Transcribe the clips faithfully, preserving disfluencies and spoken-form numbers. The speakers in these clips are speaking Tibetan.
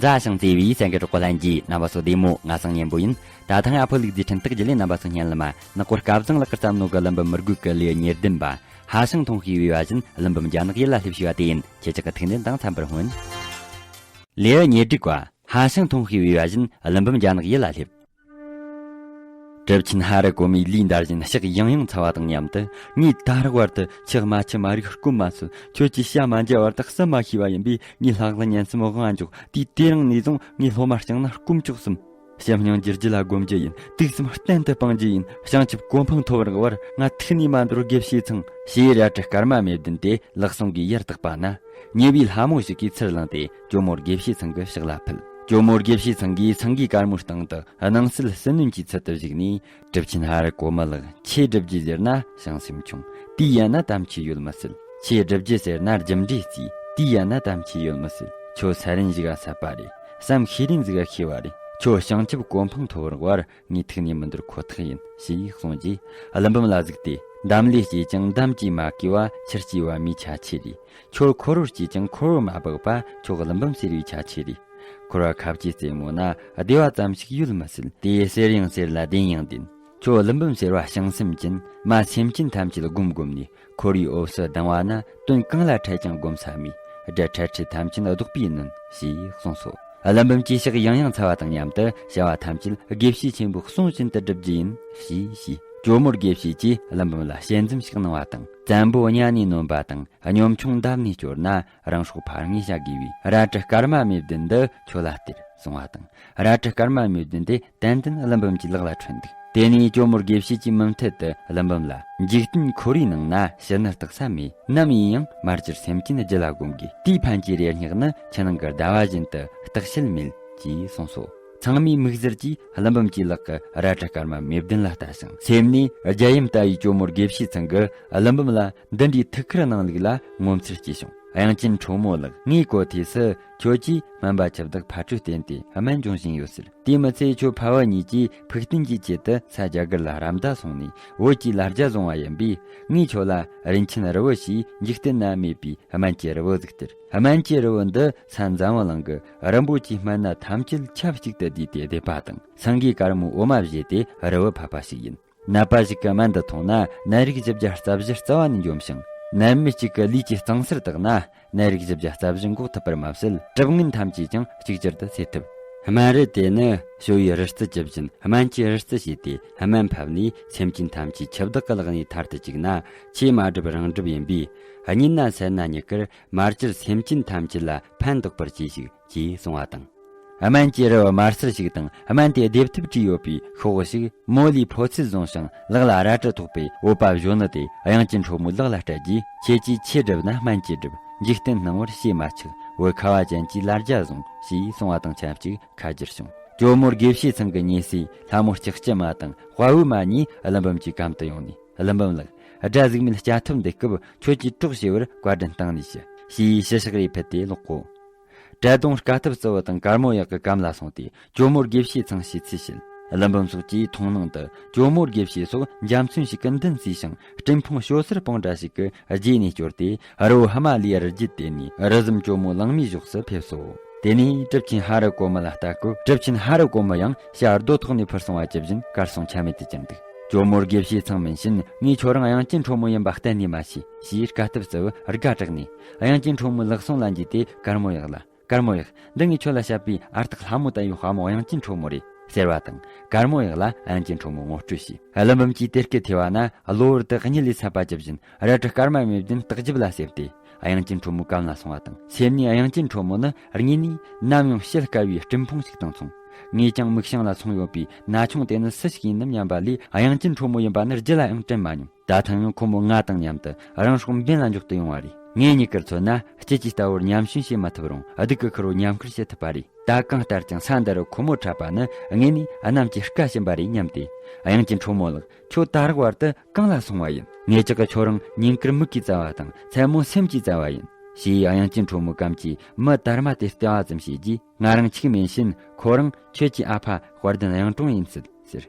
མཛའ་ཞིང་བརྩེ་བའི་སེང་གེ་གྲོགས་པོ་ལྷན་རྒྱས། རྣམ་པ་ཚོ་བདེ་མོ། ང་སང་ཉན་པོ་ཡིན། ད་ཐེངས་ཨ་ཕོ་ལུག་རྫིའི་འཕྲིན་སྟེགས་བརྒྱུད་ལས་རྣམ་པ་ཚོ་སྙན་ལ་མ་ནག་པོ་སྐལ་བཟང་ལགས་ཀྱིས་བརྩམས་ནོ་གི་ཀླུ་འབུམ་མི་རྒོད་ཀྱི་ལེའུ་ཉེར་བདུན་པ། ཧ་ཤང་ཐོང་ཤེས་བའི་བ་བཞིན་ཀླུ་འབུམ་རྒྱ་ནག་ཡུལ་ལ་སླེབས་ཞེས་པ་དེ་ཡིན། ཁྱེད་ཅག་གི་ཐུགས་འདུན་དང་འཚམ་པར་སྨོན། ལེའུ་ཉེར་དྲུག་པ། ཧ་ཤང་ཐོང་ཤེས་བའི་བ་བཞིན་ཀླུ་འབུམ་རྒྱ་ནག་ཡུལ་ལ་སླེབས། གྲུབ་ཆེན་ཧ་རི་གོ་མའི་ལུས་འདར་བཞིན་ཕྱག་ཡང་ཡང་འཚལ་བ་དང་མཉམ་དུ། ངས་ད་རག་བར་དུ་ཆག་མ་ཆུ་མ་རིག་སྐོམ་མ་སོད། ཁྱོད་ཀྱི་ཞྭ་མ་མཇལ་བར་དུ་བསུ་མ་ཤེས་པ་ཡིན་པས། ངའི་ལྷག་ལ་ཉན་སེམས་དབང་འཇོག། དུས་དེ་རིང་ནས་བཟུང་ངའི་སློབ་མ་བསྐྱངས་ན་སྐོམ་ཆོག་གསུམ། ཞབས་སྙིང་རྗེ་རྒྱུད་ལ་སྒོམ་རྒྱུ་ཡིན། དུག་གསུམ་གཏན་དུ་སྤང་རྒྱུ་ཡིན། བྱང་ཆུབ་གོ་འཕང་ཐོབ་རག་བར་ང་ཐུགས་ནས་མ་འདོར། དགེ་བཤེས་ཚང་ཞེས་རལ་གྲི་དཀར་མ་མེ་བདུན་དེ་ལག་ཟུང་གིས་ཡར་བཏེགས་པ་ན། ཉེ་བའི་ལྷ་མོ་ཞིག་གིས་ཚུར་བླངས་ཏེ་ཇོ་མོ་དགེ་བཤེས་ཚང་གི་ཕྱག་ལ་ཕུལ། ཇོ་མོ་དགེ་བཤེས་ཚང་གིས་སེང་གེ་དཀར་མོའི་སྟེང་དུ་སྣང་གསལ་ཟིལ་གནོན་གྱི་ཚུལ་དུ་བཞུགས་ནས། གྲུབ་ཆེན་ཧ་རི་གོ་མ་ལགས། ཆོས་སྒྲུབ་རྒྱུ་ཟེར་ན་བྱང་སེམས་ཆུང་། དེའི་ཡན་ན་དམ་ཆོས་ཡོད་མི་སྲིད། ཆོས་སྒྲུབ་རྒྱུ་ཟེར་ན་རྒྱུ་འབྲས་རྩིས། དེའི་ཡན་ན་དམ་ཆོས་ཡོད་མི་སྲིད། ཁྱོད་ས་རིན་ཞིག་ག་སད་པ་རེད། བསམ་ཤེས་རིན་ཟིག་ག་ཤེས་པ་རེད། ཁྱོད་བྱང་ཆུབ་གོ་འཕང་ཐོབ་རག་བར་ངས་ཐུགས་ནས་མི་འདོར་ཁོ་ཐག་ཡིན། ཞེས་གསུངས་རྗེས་ཀླུ་འབུམ་ལ་གཟིགས་ཏེ། འདམ་ལས་སྐྱེས་ཀྱང་འདམ་གྱིས་མ་གོས་པ། ཆུར་སྐྱེས་པ་མིའི་ཆ་ཆེ་རེད། ཁྱོད་འཁོར་བར་སྐྱེས་ཀྱང་འཁོར་བ་མ་སྦགས་པ། ཁྱོད་ཀླུ་འབུམ་ཟེར་བའི་ཆ་ཆེ་རེད། འཁོར་བ་ཁ་བཅད་རྩེ་མོ་ན་བདེ་བ་ཙམ་ཞིག་ཡོད་མི་སྲིད། དེ་ཟེར་ཡང་ཟེར་ལ་བདེན་ཡང་བདེན། ཁྱོད་ཀླུ་འབུམ་ཟེར་བ་བྱང་སེམས་ཅན། མ་སེམས་ཅན་ཐམས་ཅད་སྒོམ་སྒོམ་ནས། འཁོར་བའི་འོབས་སུ་ལྡང་བ་ན། དོན་གང་ལ་འཕྲད་ཀྱང་སྒོམ་ས་མེད། དགྲ་འཕྲད་འཕྲད་ཐམས་ཅད་ལྡོག་པའི་གནོན། ཞེས་གསུངས་སོ། ཀླུ་འབུམ་གྱིས་ཕྱག་ཡང་ཡང་འཚལ་བ་དང་མཉམ་དུ། བྱ་བ་ཐམས་ཅད་དགེ་བཤེས་ཆེན་པོའི་གསུང་བཞིན་དུ་སྒྲུབ་རྒྱུ་ཡིན། ཞེས་ཞུས། ཇོ་མོ་དགེ་བཤེས་ཀྱིས་ཀླུ་འབུམ་ལ་ཞལ་འཛུམ་ཞིག་གནང་བ་དང་། བཙན་པོ་གཉའ་ནས་གནོན་པ་དང་། གཉོམ་ཆུང་འདབ་ནས་སྐྱོར་ན། རང་སྲོག་ཕར་ངས་བྱ་དགོས་པས། རལ་གྲི་དཀར་མ་མེ་བདུན་འདི་ཁྱོད་ལ་སྟེར། གསུངས་པ་དང་། རལ་གྲི་དཀར་མ་མེ་བདུན་དེ་ཏན་ཏན་ཀླུ་འབུམ་གྱི་ལག་ལ་འཕྲོད་འདུག། དེ་ནས་ཇོ་མོ་དགེ་བཤེས་ཀྱིས་མུ་མཐུད་དུ་ཀླུ་འབུམ་ལ། འཇིག་རྟེན་འཁོར་བའི་ནང་ན་ཕྱི་ནི་རྟག་ས་མེད། ནམ་ཡིན་ཡང་མར་གྱུར་སེམས་ཅན་རྒྱུད་ལ་སྒོམ་དགོས། དེའི་ཕན་གྱི་རེ་སྙེག་ནི་ཆུ་ནང་གི་ཟླ་བ་བཞིན་དུ་བརྟག་དཔྱད་མེད། ཅེས་གསུངས་སོ། ཚང་མས་མིག་ཟུར་གྱིས་ཀླུ་འབུམ་གྱི་ལག་གི་རལ་གྲི་དཀར་མ་མེ་བདུན་ལ་ལྟ་ཞིང་། སེམས་ནས་རྒྱལ་ཡུམ་ལྟ་བུའི་ཇོ་མོ་དགེ་བཤེས་ཚང་གིས་ཀླུ་འབུམ་ལ་འདི་འདྲའི་ཐུགས་ཁུར་གནང་ལུགས་ལ་ངོ་མཚར་སྐྱེས་བྱུང་། དབྱངས་ཅན་ཁྲོ་མོ་ལགས། ངའི་གོ་ཐོས་སུ་ཁྱོད་ཀྱིས་སྨན་པ་ཆུ་བདག་ཕ་སྤྲོའི་རྟེན་དེ་སྨན་སྦྱོང་བཞིན་ཡོད་ཟེར། དེས་མི་ཚད་ཁྱོད་ཕ་བུ་གཉིས་ཀྱིས་ཕུགས་བརྟན་གྱི་ཆེད་དུ་ས་རྒྱ་གར་ལ་རམ་ཟླ་སོང་ནས་བོད་ཀྱི་ལ་རྒྱ་བཟུང་བ་ཡིན་པས། ངས་ཁྱོད་ལ་རིན་ཆེན་རི་བོ་ཞེས་འཇིག་རྟེན་ན་མེད་པའི་སྨན་གྱི་རི་བོ་ཟིག་སྟེར། སྨན་གྱི་རི་བོ་འདི་ས་འཛམ་བུ་གླིང་གི་རིན་པོ་ཆེའི་སྨན་སྣ་ཐམས་ཅད་ཆབས་ཅིག་ཏུ་བསྡུས་ཏེ་སྡེབ་པ་དང་། སེང་གེ་དཀར་མོའི་འོ་མ་བཞེས་ཏེ་རི་བོ་ཕབ་པ་ཞིག་ཡིན། ནད་པ་ཞིག་གིས་སྨན་འདི་འཐུངས་ན། ནད་རིགས་བཞི་བརྒྱ་རྩ་བཞི་རྩ་བ་ནས་འཇོམས་ཤིང་། ནད་མེད་ཅིག་གི་ལུས་ཀྱི་གཙང་སར་བཏགས་ན། ནད་རིགས་བཞི་བརྒྱ་རྩ་བཞི་འགོག་ཐུབ་པར་མ་ཟད། གྲིབ་ངན་ཐམས་ཅད་ཀྱང་གཅིག་གྱུར་དུ་སེལ་ཐུབ། སྨན་རི་དེ་ནི་ཞོ་ཡི་རི་རྩི་ཇི་བཞིན་སྨན་གྱི་རི་རྩི་བྱས་ཏེ། སྨན་ཕབ་ནས་སེམས་ཅན་ཐམས་ཅད་ཆུ་བདག་གི་ལག་ནས་ཐར་དུ་བཅུག་ན། ཆོས་མ་སྒྲུབ་རང་སྒྲུབ་ཡིན་པས། གཉིད་ན་སད་ན་མྱུ་གུར་མར་གྱུར་སེམས་ཅན་ཐམས་ཅད་ལ་ཕན་འདོགས་པར་གྱིས་ཤིག། ཅེས་གསུངས་པ་དང་། སྨན་གྱི་རི་བོ་དམར་སེར་ཞིག་དང་། སྨན་དེ་སྡེབ་ཐུབ་བྲིས་ཡོད་པའི་ཤོག་བུ་ཞིག་མོ་ལུས་ཕོ་ཚོད་བཟུང་ཞིང་། ལག་ལ་རལ་གྲི་ཐོགས་པའི་འོད་པ་བཞོ་ནི་དེ་དབྱངས་ཅན་ཁྲོ་མོའི་ལག་ལ་སྤྲད་རྗེས། ཁྱེད་ཀྱིས་ཆོས་སྒྲུབ་ན་སྨན་གྱིས་སྒྲུབ། འཇིག་རྟེན་སྣང་བར་ཞེ་མ་ཆགས། བོད་ཁ་བ་ཅན་གྱི་ལ་རྒྱ་བཟུང་། ཞེས་གསུངས་པ་དང་ཆབས་ཅིག་ཁ་བསྒྱུར་བྱུང་། ཇོ་མོ་དགེ་བཤེས་ཚང་གི་ཉེ་སྲས་ལྷ་མོ་ལྕགས་ཀྱུ་མ་དང་དཔའ་བོའི་མ་གཉིས་ཀླུ་འབུམ་གྱི་གམ་དུ་ཡོང་ནས། ཀླུ་འབུམ་ལགས། དགྲ་གཟུགས་མེད་སྐྱ་ཐོབ་འདེད་སྐབས་ཁྱོད་ཀྱིས་གྲོགས་བྱས་པར་བཀའ་དྲིན་བཏང་ནས་ཞུ། ཞེས་ཞུ་ཕྱག་རེ་ཕུལ་ཏེ་ལོག་གོ། གྲལ་གདོང་དཀའ་ཐུབ་རྩི་བོ་དང་དཀར་མོ་གཡག་གི་གམ་ལ་སོང་སྟེ་ཇོ་མོ་དགེ་བཤེས་ཚང་ཞུས་ཚུལ་བཤད། ཀླུ་འབུམ་སོགས་ཀྱིས་མཐོང་སྣང་དུ་ཇོ་མོ་དགེ་བཤེས་སོགས་འཇའ་ཚོན་ཞིག་གི་མདུན་བསུས་ཤིང་སྤྲིན་ཕུང་ཞོ་སེར་སྤུངས་འདྲ་ཞིག་གི་རྗེས་ནས་བསྐྱོར་ཏེ་རི་བོ་ཧི་མ་ལ་ཡའི་རི་རྒྱུད་དེད་ནས་རི་ཟམ་ཇོ་མོ་གླིང་མའི་གཞོགས་སུ་ཕེབས་སོ། དེ་ནས་གྲུབ་ཆེན་ཧ་རི་གོ་མ་ལ་ལྟ་སྐབས། གྲུབ་ཆེན་ཧ་རི་གོ་མ་ཡང་བྱ་རྡོ་ཐོག་ནས་འཕུར་སོང་བ་ཇི་བཞིན་གར་སོང་ཆ་མེད་དུ་གྱུར་འདུག། ཇོ་མོ་དགེ་བཤེས་ཚང་མིན་ཕྱིན། ངས་ཁྱོད་རང་དབྱངས་ཅན་ཁྲོ་མོ་ཡིན་པ་གཏན་ནས་མ་ཤེས། ཞེས་དཀའ་ཐུབ་རྩི་བོ་དགའ་དྲགས་ནས་དབྱངས་ཅན་ཁྲོ་མོའི་ལག་ཟུང་ལ་འཇུས་ཏེ་དཀར་མོ་གཡག་ལ། དཀར་མོ་གཡག། འདི་ངས་ཁྱོད་ལ་བཤད་པའི་ཨ་རྟག་ལྷ་མོ་ལྟ་བུའི་དཔའ་མོ་དབྱངས་ཅན་ཁྲོ་མོ་རེད། ཟེར་བ་དང་། དཀར་མོ་གཡག་ལ་དབྱངས་ཅན་ཁྲོ་མོ་ངོ་སྤྲོད་བྱས། ཀླུ་འབུམ་གྱིས་དེ་སྐད་ཐོས་པ་ན་གློ་བུར་དུ་གཉིད་ལས་སད་པ་ཇི་བཞིན་རལ་གྲི་དཀར་མ་མེ་བདུན་ལྟག་རྒྱབ་ལ་གསོས་ཏེ། དབྱངས་ཅན་ཁྲོ་མོའི་གམ་ལ་སོང་བ་དང་། སེམས་ནས་དབྱངས་ཅན་ཁྲོ་མོ་ནི་དངོས་ནས་ནམ་ཡང་ཕྱེད་དཀའ་བའི་སྤྲིན་ཕུང་ཞིག་དང་མཚུངས། ངས་ཀྱང་མིག་བྱང་ལ་སོང་ཡོད་པའི་ན་ཆུང་དེ་ནི་སུ་ཞིག་ཡིན་ནམ་སྙམ་པ་ལས། དབྱངས་ཅན་ཁྲོ་མོ་ཡིན་པ་ནི་རྒྱུད་ལ་ཡང་དྲན་མ་མྱོང་། ད་ཐེངས་ཡང་ཁོ་མོ་ང་དང་མཉམ་དུ་རང་སྲོག་འབེན་ལ་འཇོག་ཏུ་ཡོང་བ་རེད། ངའི་མྱུ་གུར་མཚོན་ན་སྐྱིད་ཀྱི་རྟ་བོར་ཉམས་ཞིབ་བྱེད་མ་ཐུབ་རུང་སྡུག་གི་ཁུར་བོ་ཉམས་ཁུར་བྱེད་ཐུབ་པ་རེད། ད་གང་ལྟར་ཀྱང་ས་འདི་རུ་ཁོ་མོ་འཕྲད་པ་ནི་དངོས་ནས་གནམ་གྱི་སྐལ་ཞིམ་པ་རེད་སྙམ་སྟེ། དབྱངས་ཅན་ཁྲོ་མོ་ལགས། ཁྱོད་ད་རག་བར་དུ་གང་ལ་སོང་བ་ཡིན། ངེད་ཅག་གིས་ཁྱོད་རང་ཉིན་དཀར་མིག་གིས་བཙལ་བ་དང་མཚན་མོ་སེམས་ཀྱིས་བཙལ་བ་ཡིན། ཞེས་དབྱངས་ཅན་ཁྲོ་མོའི་གམ་གྱི་མི་དར་མ་དེ་བལྟ་བ་ཙམ་བྱས་རྗེས། ང་རང་གཅིག་མིན་ཕྱིན་ཁོ་རང་ཁྱོད་ཀྱི་ཨ་ཕ་དཔལ་ལྡན་གཡུང་དྲུང་ཡིན་སྲིད་ཟེར།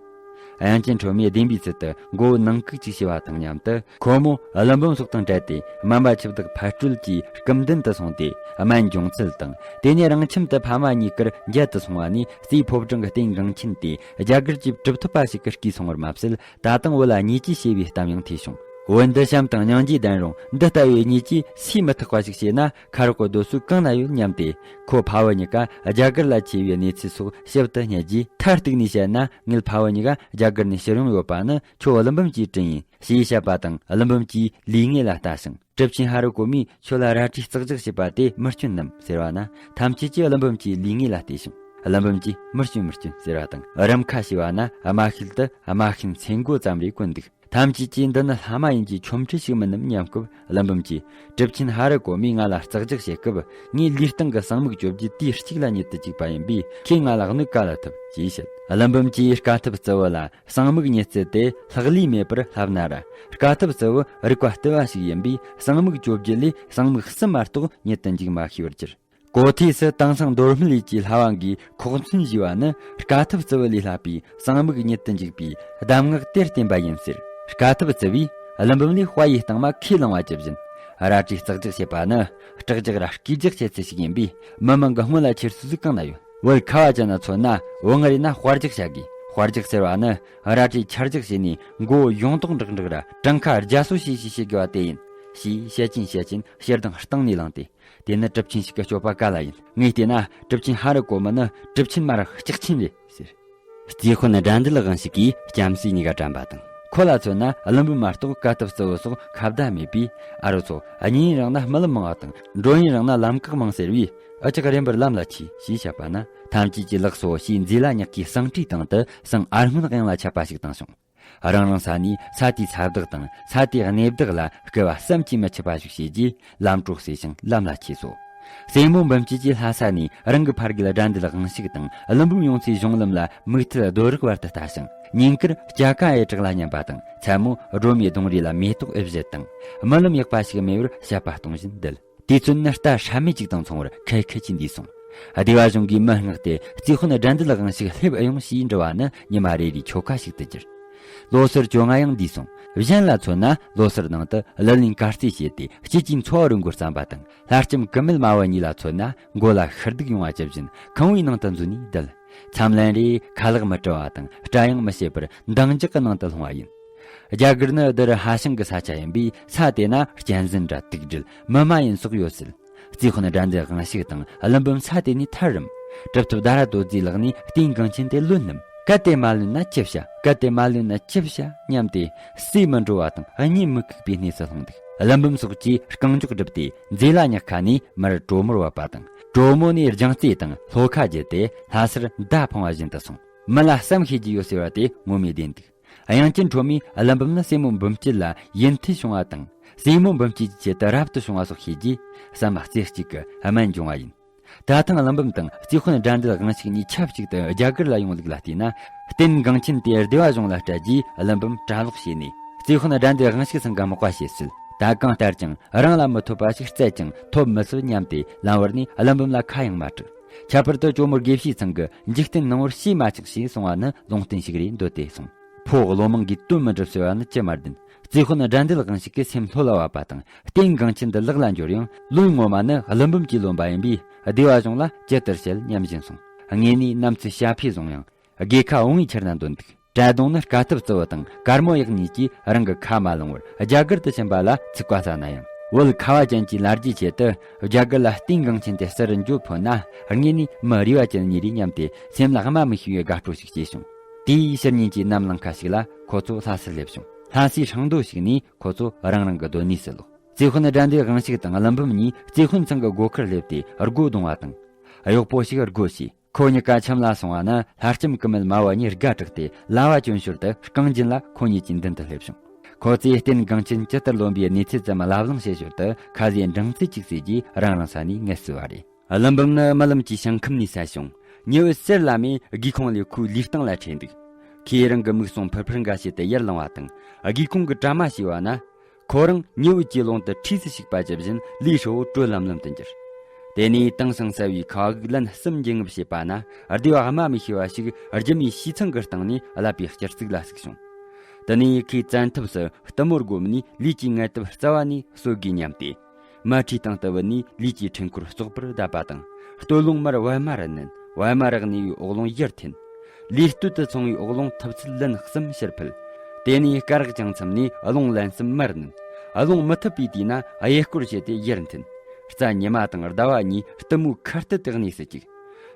དབྱངས་ཅན་ཁྲོམ་མོས་བདེན་པའི་ཚུལ་དུ་མགོ་བོ་ནང་བཀུག་ཅིག་བྱས་པ་དང་མཉམ་དུ། ཁོ་མོ་ཀླུ་འབུམ་སོགས་དང་བྲལ་ཏེ། སྨན་པ་ཆུ་བདག་ཕར་སྤྲོད་ཀྱིས་སྐུ་མདུན་དུ་སོང་སྟེ། སྨན་སྦྱོང་ཚུལ་དང་། དེ་ནས་རང་ཁྱིམ་དུ་ཕ་མ་གཉིས་ཀར་མཇལ་དུ་སོང་བ་ནས། རྩིས་ཕོ་བྲང་གི་རྟེན་འགངས་ཆེན་དེ་རྒྱ་གར་གྱི་གྲུབ་ཐོབ་པ་ཞིག་གིས་བརྐུས་སོང་བར་མ་ཟད། ད་དུང་བོད་ལ་ཉེས་ཅིག་བྱས་པའི་གཏམ་ཡང་ཐོས་བྱུང་། བོད་འདི་བྱམས་དང་སྙིང་རྗེ་ལྡན་རུང་། འདི་ལྟ་བུའི་ཉེས་ཅིག་སུས་མི་ཐག་པ་ཞིག་བྱས་ན། ཁ་རོག་གི་རྡོ་སོལ་གང་ན་ཡོད་སྙམ་སྟེ། ཁོ་ཕ་བུ་གཉིས་ཀ་རྒྱ་གར་ལ་ཆས་པའི་གནས་ཚུལ་སོགས་ཞིབ་ཏུ་བསྙད་རྗེས། མཐར་གཏུགས་ནས་བཤད་ན། ངེད་ཕ་བུ་གཉིས་ཀ་རྒྱ་གར་ནས་ཕྱིར་ཡོང་ཡོད་པ་ནི། ཁྱོད་ཀླུ་འབུམ་གྱིས་དྲིན་ཡིན། ཞེས་བཤད་པ་དང་། ཀླུ་འབུམ་གྱིས་ལུས་ངེས་ལ་ལྟ་ཞིང་། གྲུབ་ཆེན་ཧ་རི་གོ་མས་ཁྱོད་ལ་རལ་གྲིའི་བརྩི་བཞག་བྱས་པ་དེ་མི་སྐྱོན་ནམ་ཟེར་བ་ན། ཐམས་ཅད་ཀྱིས་ཀླུ་འབུམ་གྱི་ལུས་ངེས་ལ་བལྟས་ཤིང་། ཀླུ་འབུམ་གྱིས་མི་སྐྱོན་མི་སྐྱོན་ཟེར་བ་དང་། རུམ་ཁ་ཕྱེ་བ་ན་རྨ་ཤུལ་དུ་རྨ་ཤུལ་མཚན་སྒོ་ཙམ་རེ་བཀོད་འདུག་ཐམས་ཅད་ཀྱིས་འདི་ནི་ལྷ་མ་ཡིན་གྱི་ཆོ་འཕྲུལ་ཞིག་མིན་ནམ་སྙམ་སྐབས། ཀླུ་འབུམ་གྱིས། གྲུབ་ཆེན་ཧ་རི་གོ་མས་ང་ལ་བརྩི་བཞག་བྱེད་སྐབས། ངའི་ལུས་སྟེང་གི་ཟངས་དམུགས་བཅོ་བརྒྱད་དུས་གཅིག་ལ་ཉིད་དུ་བཅུག་པ་ཡིན་པས། ཁོས་ང་ལ་གནོད་ག་ལ་ཐུབ། ཅེས་བཤད། ཀླུ་འབུམ་གྱིས་དཀའ་ཐུབ་རྩི་བོ་ལ། ཟངས་དམུགས་ཉིད་བརྩི་སྟེ་ལྷག་ལུས་མེད་པར་བསླབ་ན་ར། དཀའ་ཐུབ་རྩི་བོ་རིག་པ་བརྟུལ་བ་ཞིག་ཡིན་པས། ཟངས་དམུགས་བཅོ་བརྒྱད་ལས་ཟངས་དམུགས་གསུམ་མ་གཏོགས་ཉིད་དུ་འཇུག་མ་ཤེས་པར་གྱུར། གོ་ཐོས་སུ་དེང་སང་མདོ་སྨད་ཡུལ་གྱི་ལྷ་དབང་གིས་ཁོག་མཚོན་ཞུས་པ་ནི། དཀའ་ཐུབ་རྩི་བོ་ལས་བསླབ་པའི་ཟངས་དམུགས་ཉིད་དུ་འཇུག་པའི་གདམས་ངག་དེར་བརྟེན་པ་ཡིན་ཟེར། དཀའ་ཐུབ་རྩི་བོས་ཀླུ་འབུམ་ལས་དཔའ་ཡི་རྟིང་མ་ཁས་བླངས་པ་ཇི་བཞིན། རལ་གྲིའི་བརྩི་བཞག་བྱེད་པ་ནི། སྐྲག་རྒྱག་ར་སྐད་རྒྱག་བྱེད་ཚུལ་ཞིག་ཡིན་པས། མི་མང་གི་སྔོན་ལ་ཁྱེར་སོ་སོས་གང་ན་ཡོད། བོད་ཁ་བ་ཅན་ན་མཚོན་ན། བོད་ངར་ཡིན་ན་དཔའ་རྒྱག་བྱ་དགོས། དཔའ་རྒྱག་ཟེར་བ་ནི། རལ་གྲིའི་ཆ་རྒྱག་བྱས་ནས་མགོ་བོ་ཡོངས་རྫོགས་འདྲག་འདྲག་ར་བྲང་ཁ་རྒྱ་སོ་བྱས་བྱས་བྱེད་དགོས་པ་དེ་ཡིན། ཞེས་བཤད་ཀྱིན་བཤད་ཀྱིན་ཞེ་སྡང་གཏིང་ནས་ལངས་ཏེ། དེ་ནི་གྲུབ་ཆེན་ཞིག་གི་སྤྱོད་པ་ག་ལ་ཡིན། ངས་བལྟས་ན་གྲུབ་ཆེན་ཧ་རི་གོ་མི་ནི་གྲུབ་ཆེན་མ་ར་ལྕགས་ཆེན་རེད་ཟེར། རྩིས་དཔོན་དགྲ་འདུལ་དབང་ཕྱུག་གིས་ལྕམ་སྲས་གཉིས་ཀ་དྲན་པ་དང་། ཁོ་ལ་མཚོན་ན་ཀླུ་འབུམ་མ་གཏོགས་དཀའ་ཐུབ་རྩི་བོ་སོགས་ཁ་བརྡ་མེད་པས། ཨ་རོ་ཚོ། གཉེན་ཡུན་རིང་ན་རྨི་ལམ་མང་བ་དང་། འགྲོ་ཡུན་རིང་ན་ལམ་ཁག་མང་ཟེར་བས། ཨ་ཅག་རན་པར་ལམ་ལ་ཆས། ཞེས་བཤད་པ་ན། ཐམས་ཅད་ཀྱིས་ལགས་སོ་ཞེས་མཛེས་ལ་ཉག་གིས་ཟངས་ཁྲིའི་སྟེང་དུ་ཟངས་ཨར་སྔོན་གཡང་ལ་ཁྱབ་པ་ཞིག་བཏང་བྱུང་། རང་རང་ས་ནས་ས་དེའི་ས་བདག་དང་ས་དེའི་གནས་བདག་ལ་སྐུར་བ་བསམ་གྱིས་མི་ཁྱབ་པ་ཞིག་བྱས་རྗེས། ལམ་གྲོ་བསྲེས་ཤིང་ལམ་ལ་ཁྱེར་སོ། སྲས་མོ་འབུམ་སྐྱིད་ཀྱིས་ལྷ་ས་ནས་རང་གི་ཕ་རྒན་དགྲ་འདུལ་དབང་ཕྱུག་དང་། ཀླུ་འབུམ་ཡོང་སའི་གཞུང་ལམ་ལ་མིག་མཐིལ་རྡོ་རག་བར་དུ་ལྟ་ཞིང་། ཉིན་དཀར་སྐྱ་ཀ་ཨེ་བྲག་ལ་མཉམ་པ་དང་། མཚན་མོ་སྒྲོལ་མའི་སྡོང་རུས་ལ་མེ་ཏོག་ཨེ་བཞད་དང་། རྨི་ལམ་ཡག་པ་ཞིག་མེད་པར་དཔྱད་པ་གཏོང་བཞིན་བསྡད། དུས་ཚོད་ནི་རྟ་སྲབ་མེད་ཅིག་དང་མཚུངས་པར་ཁལ་ཁལ་གྱིས་འདས་སོང་། སྡེ་བ་གཞུང་གིས་མི་མངགས་ཏེ། རྩིས་དཔོན་དགྲ་འདུལ་དབང་ཕྱུག་སླེབས་ཨེ་ཡོང་ཞེས་འདྲི་བ་ནི་ཉི་མ་རེ་རེའི་ཆོ་ག་ཞིག་ཏུ་གྱུར། ལོ་སར་བཅོ་ལྔ་ཡང་འདས་སོང་། གཞན་ལ་མཚོན་ན་ལོ་སར་ནང་དུ་གླུ་ལེན་གར་རྩེད་བྱས་ཏེ། སྐྱིད་ཀྱི་འཚོ་བ་རོལ་མགོ་བརྩམས་པ་དང་། ལྷ་ལྕམ་ཀུ་མེད་མ་བུ་གཉིས་ལ་མཚོན་ན་མགོ་ལ་ཤི་སྡུག་ཡོང་བ་ཇི་བཞིན་ཁང་བའི་ནང་དུ་འཛུལ་ནས་བསྡད། མཚམས་ལན་རེ་ཁ་ལག་མི་བཀྲུ་བ་དང་སྐྲ་ཡང་མི་བྱེད་པར་འདང་རྒྱག་གི་ནང་དུ་ལྷུང་བ་ཡིན། རྒྱ་གར་ནི་རྡུལ་ཧ་ཤང་གི་ས་ཆ་ཡིན་པས། ས་དེ་ན་གཅན་གཟན་ར་དུག་སྦྲུལ་མི་མ་ཡིན་སོགས་ཡོད་སྲིད། རྩིས་དཔོན་དགྲ་འདུལ་དབང་ཕྱུག་དང་ཀླུ་འབུམ་ས་དེ་ནས་ཐར་རམ། གྲུབ་ཐོབ་དྷ་ར་རྡོ་རྗེའི་ལག་ནས་རྟེན་འགངས་ཆེན་དེ་ལོན་ནམ། གལ་ཏེ་མ་ལོན་ན་ཅི་བྱ། གལ་ཏེ་མ་ལོན་ན་ཅི་བྱ་སྙམ་སྟེ། སྲས་མི་འགྲོ་བ་དང་གཉེན་མི་ཁུག་པའི་གནས་སུ་ལྷུང་འདུག་ཀླུ་འབུམ་སོགས་ཀྱིས་རྐང་མགྱོགས་བསྒྲུབས་ཏེ། མཛེས་ལ་ཉག་ཁ་ནས་མར་གྲོ་མོར་བབས་པ་དང་། གྲོ་མོ་ནས་རྒྱང་རྩེ་དང་ལྷོ་ཁ་བརྒྱུད་དེ་ལྷ་སར་མདའ་འཕང་བ་བཞིན་དུ་སོང་། མི་ལ་བསམ་ཤེས་ཀྱི་ཡོད་ཟེར་བ་དེ་ངོ་མས་བདེན་འདུག་དབྱངས་ཅན་ཁྲོ་མོས་ཀླུ་འབུམ་ནི་སྲས་མོ་འབུམ་སྐྱིད་ལ་ཡིད་འཐད་བྱུང་བ་དང་། སྲས་མོ་འབུམ་སྐྱིད་ཀྱི་ཆེད་དུ་རབ་ཏུ་བྱུང་བ་སོགས་ཤེས་རྗེས། བསམ་རྩེ་གཅིག་གི་སྨན་སྦྱོང་བ་ཡིན། ད་ཐེངས་ཀླུ་འབུམ་དང་རྩིས་དཔོན་དགྲ་འདུལ་དབང་ཕྱུག་གཉིས་ཆབས་ཅིག་ཏུ་རྒྱ་གར་ལ་ཡོང་ལུགས་ལ་བལྟས་ན། རྟེན་འགངས་ཆེན་དེ་སྡེ་བ་གཞུང་ལ་སྤྲད་རྗེས། ཀླུ་འབུམ་གྲྭ་ལོག་བྱས་ནས། རྩིས་དཔོན་དགྲ་འདུལ་དབང་ཕྱུག་ཚང་གི་མག་པ་བྱས་སྲིད། ད་གང་ལྟར་ཀྱང་རང་ལ་མི་ཐོབ་པ་ཞིག་བཙལ་ཀྱང་ཐོབ་མི་སྲིད་སྙམ་སྟེ། ལམ་བར་ནས་ཀླུ་འབུམ་ལ་ཁ་ཡང་མ་གྲགས། ཁྱད་པར་དུ་ཇོ་མོ་དགེ་བཤེས་ཚང་གིས་འཇིག་རྟེན་ནང་བར་ཤེས་མ་ཆགས་ཞེས་གསུང་བ་ནི་ལུང་བསྟན་ཞིག་རེད་འདོད་དེ་སོང་། ཕོ་བློ་མང་གིས་དོན་མི་འགྲུབ་ཟེར་བ་ནི་ཅི་མ་བདེན། རྩིས་དཔོན་དགྲ་འདུལ་དབང་ཕྱུག་གི་སེམས་ལྷོད་ལ་བབས་པ་དང་། རྟེན་འགངས་ཆེན་འདི་ལག་ལ་འབྱོར་ཡང་། ལོན་ངོ་མ་ནི་ཀླུ་འབུམ་གྱིས་ལོན་པ་ཡིན་པས། སྡེ་བ་གཞུང་ལ་ཇི་ལྟར་བཤད་སྙམ་བཞིན་སོང་། དངོས་ནས་ནམ་ཚོད་ཞྭ་ཕོས་བཟུང་ཡང་། དགེ་ཁ་འོང་བའི་ཁྱེར་ན་འདོན་འདུག་གྲྭ་གདོང་ནི་དཀའ་ཐུབ་རྩི་བོ་དང་དཀར་མོ་གཡག་གཉིས་ཀྱིས་རང་གི་ཁ་མ་ལོང་བར་རྒྱ་གར་དུ་ཕྱིན་པ་ལ་ཚིག་པ་ཟ་ན་ཡང་། བོད་ཁ་བ་ཅན་གྱི་ལ་རྒྱའི་ཆེད་དུ་རྒྱ་གར་ལ་རྟེན་འགངས་ཆེན་དེ་ཟུར་འཇོག་ཕོད་ན། དངོས་ནས་མི་རིག་པ་ཅན་གཉིས་རེད་སྙམ་སྟེ། སེམས་ལ་སྨྲ་མི་ཤེས་པའི་དགའ་སྤྲོ་ཞིག་སྐྱེས་བྱུང་། དེའི་ཕྱི་ཉིན་གྱི་ནམ་ལངས་ཁ་ཞིག་ལ་ཁོ་ཚོ་ལྷ་སར་སླེབས་བྱུང་། ལྷ་སའི་ཧྲང་རྡོ་ཞིག་ནས་ཁོ་ཚོ་རང་རང་གི་སྡོད་གནས་སུ་ལོག་རྩིས་དཔོན་དགྲ་འདུལ་དབང་ཕྱུག་དང་ཀླུ་འབུམ་གཉིས་རྩིས་དཔོན་ཚང་གི་སྒོ་ཁར་སླེབས་ཏེ་སྒོ་རྡུང་བ་དང་། གཡོག་པོ་ཞིག་སྒོ་ཕྱེས། ཁོ་གཉིས་ཀ་ཁྱིམ་ལ་སོང་བ་ན། ལྷ་ལྕམ་ཀུ་མེད་མ་བུ་གཉིས་དགའ་དྲགས་ཏེ་ལྭ་བ་གྱོན་ཞོར་དུ་རྐང་རྗེན་ལ་ཁོ་གཉིས་ཀྱི་མདུན་དུ་སླེབས་བྱུང་། ཁོ་ཚོས་རྟེན་འགངས་ཆེན་ཇི་ལྟར་ལོན་པའི་གནས་ཚུལ་ཙམ་ལབ་གླེང་བྱེད་ཞོར་དུ། ཁ་ཟས་འབྲིང་ཙམ་ཅིག་ཟོས་རྗེས་རང་རང་ས་ནས་ངལ་གསོས་པ་རེད། ཀླུ་འབུམ་ནི་རྨི་ལམ་གྱི་ཞིང་ཁམས་ནས་གསལ་བྱུང་། ཉི་འོད་གསལ་ལ་མས་སྒེའུ་ཁུང་ལས་ཁོའི་ལུས་སྟེང་ལ་འཕྲོས་འདུག་ཁོས་རང་གི་མིག་ཟུང་ཕུར་ཕུར་འགའ་བྱས་ཏེ་ཡར་ལངས་པ་དང་། སྒེའུ་ཁུང་གི་དྲ་མ་ཕྱེས་པ་ན། ཁོ་རང་ཉི་འོད་ཀྱི་ཀློང་དུ་འཁྲིས་སུ་ཞུགས་པ་ཇི་བཞིན་ལུས་ཧྲིལ་བོ་དྲོད་ལམ་ལམ་དུ་འགྱུར། དེ་ནས་དྭངས་ཤིང་གསལ་བའི་ཁ་བ་གིས་ལན་གསུམ་འབྱིན་རྔུབ་བྱས་པ་ན། སྡེ་བ་སྨྲ་མི་ཤེས་པ་ཞིག་སྒྱུ་མའི་བྱེའུ་ཚང་གི་སྟེང་ནས་བརླབས་པའི་སྐྱེར་རྩིག་ལ་ཟུག་བྱུང་། དེ་ནས་ཁོས་བཙན་ཐབས་སུ་གཏུམ་མོ་བསྒོམས་ནས་ལས་ཀྱི་ངལ་དུབ་རྩ་བ་ནས་གསོ་དགོས་སྙམ་སྟེ། མལ་ཁྲིའི་སྟེང་དུ་བུད་ནས་ལས་ཀྱི་འཕྲུལ་འཁོར་བཙོག་པར་བརྡབས་པ་དང་། སྟོད་ལུང་མར་པད་མ་རུ་མནན། པད་མ་རུ་གནས་པའི་འོག་རླུང་ཡར་འཐེན། ལས་སྟོད་དུ་སོང་བའི་འོག་རླུང་ཐུབ་ཚད་ལན་གསུམ་ཕྱིར་ཕུད། དེ་ནས་སྐ་རགས་ཀྱང་མཚམས་ནས་རླུང་ལན་གསུམ་མར་མནན། རླུང་མི་ཐུབ་པའི་དུས་ན་གཡས་སྐོར་བྱས་ཏེ་ཡར་འཐེན། རྩྭ་ཉི་མ་དང་ཟླ་བ་གཉིས་གཏུམ་མོའི་ཁ་གཏད་དུ་གནས་སུ་བཅུག།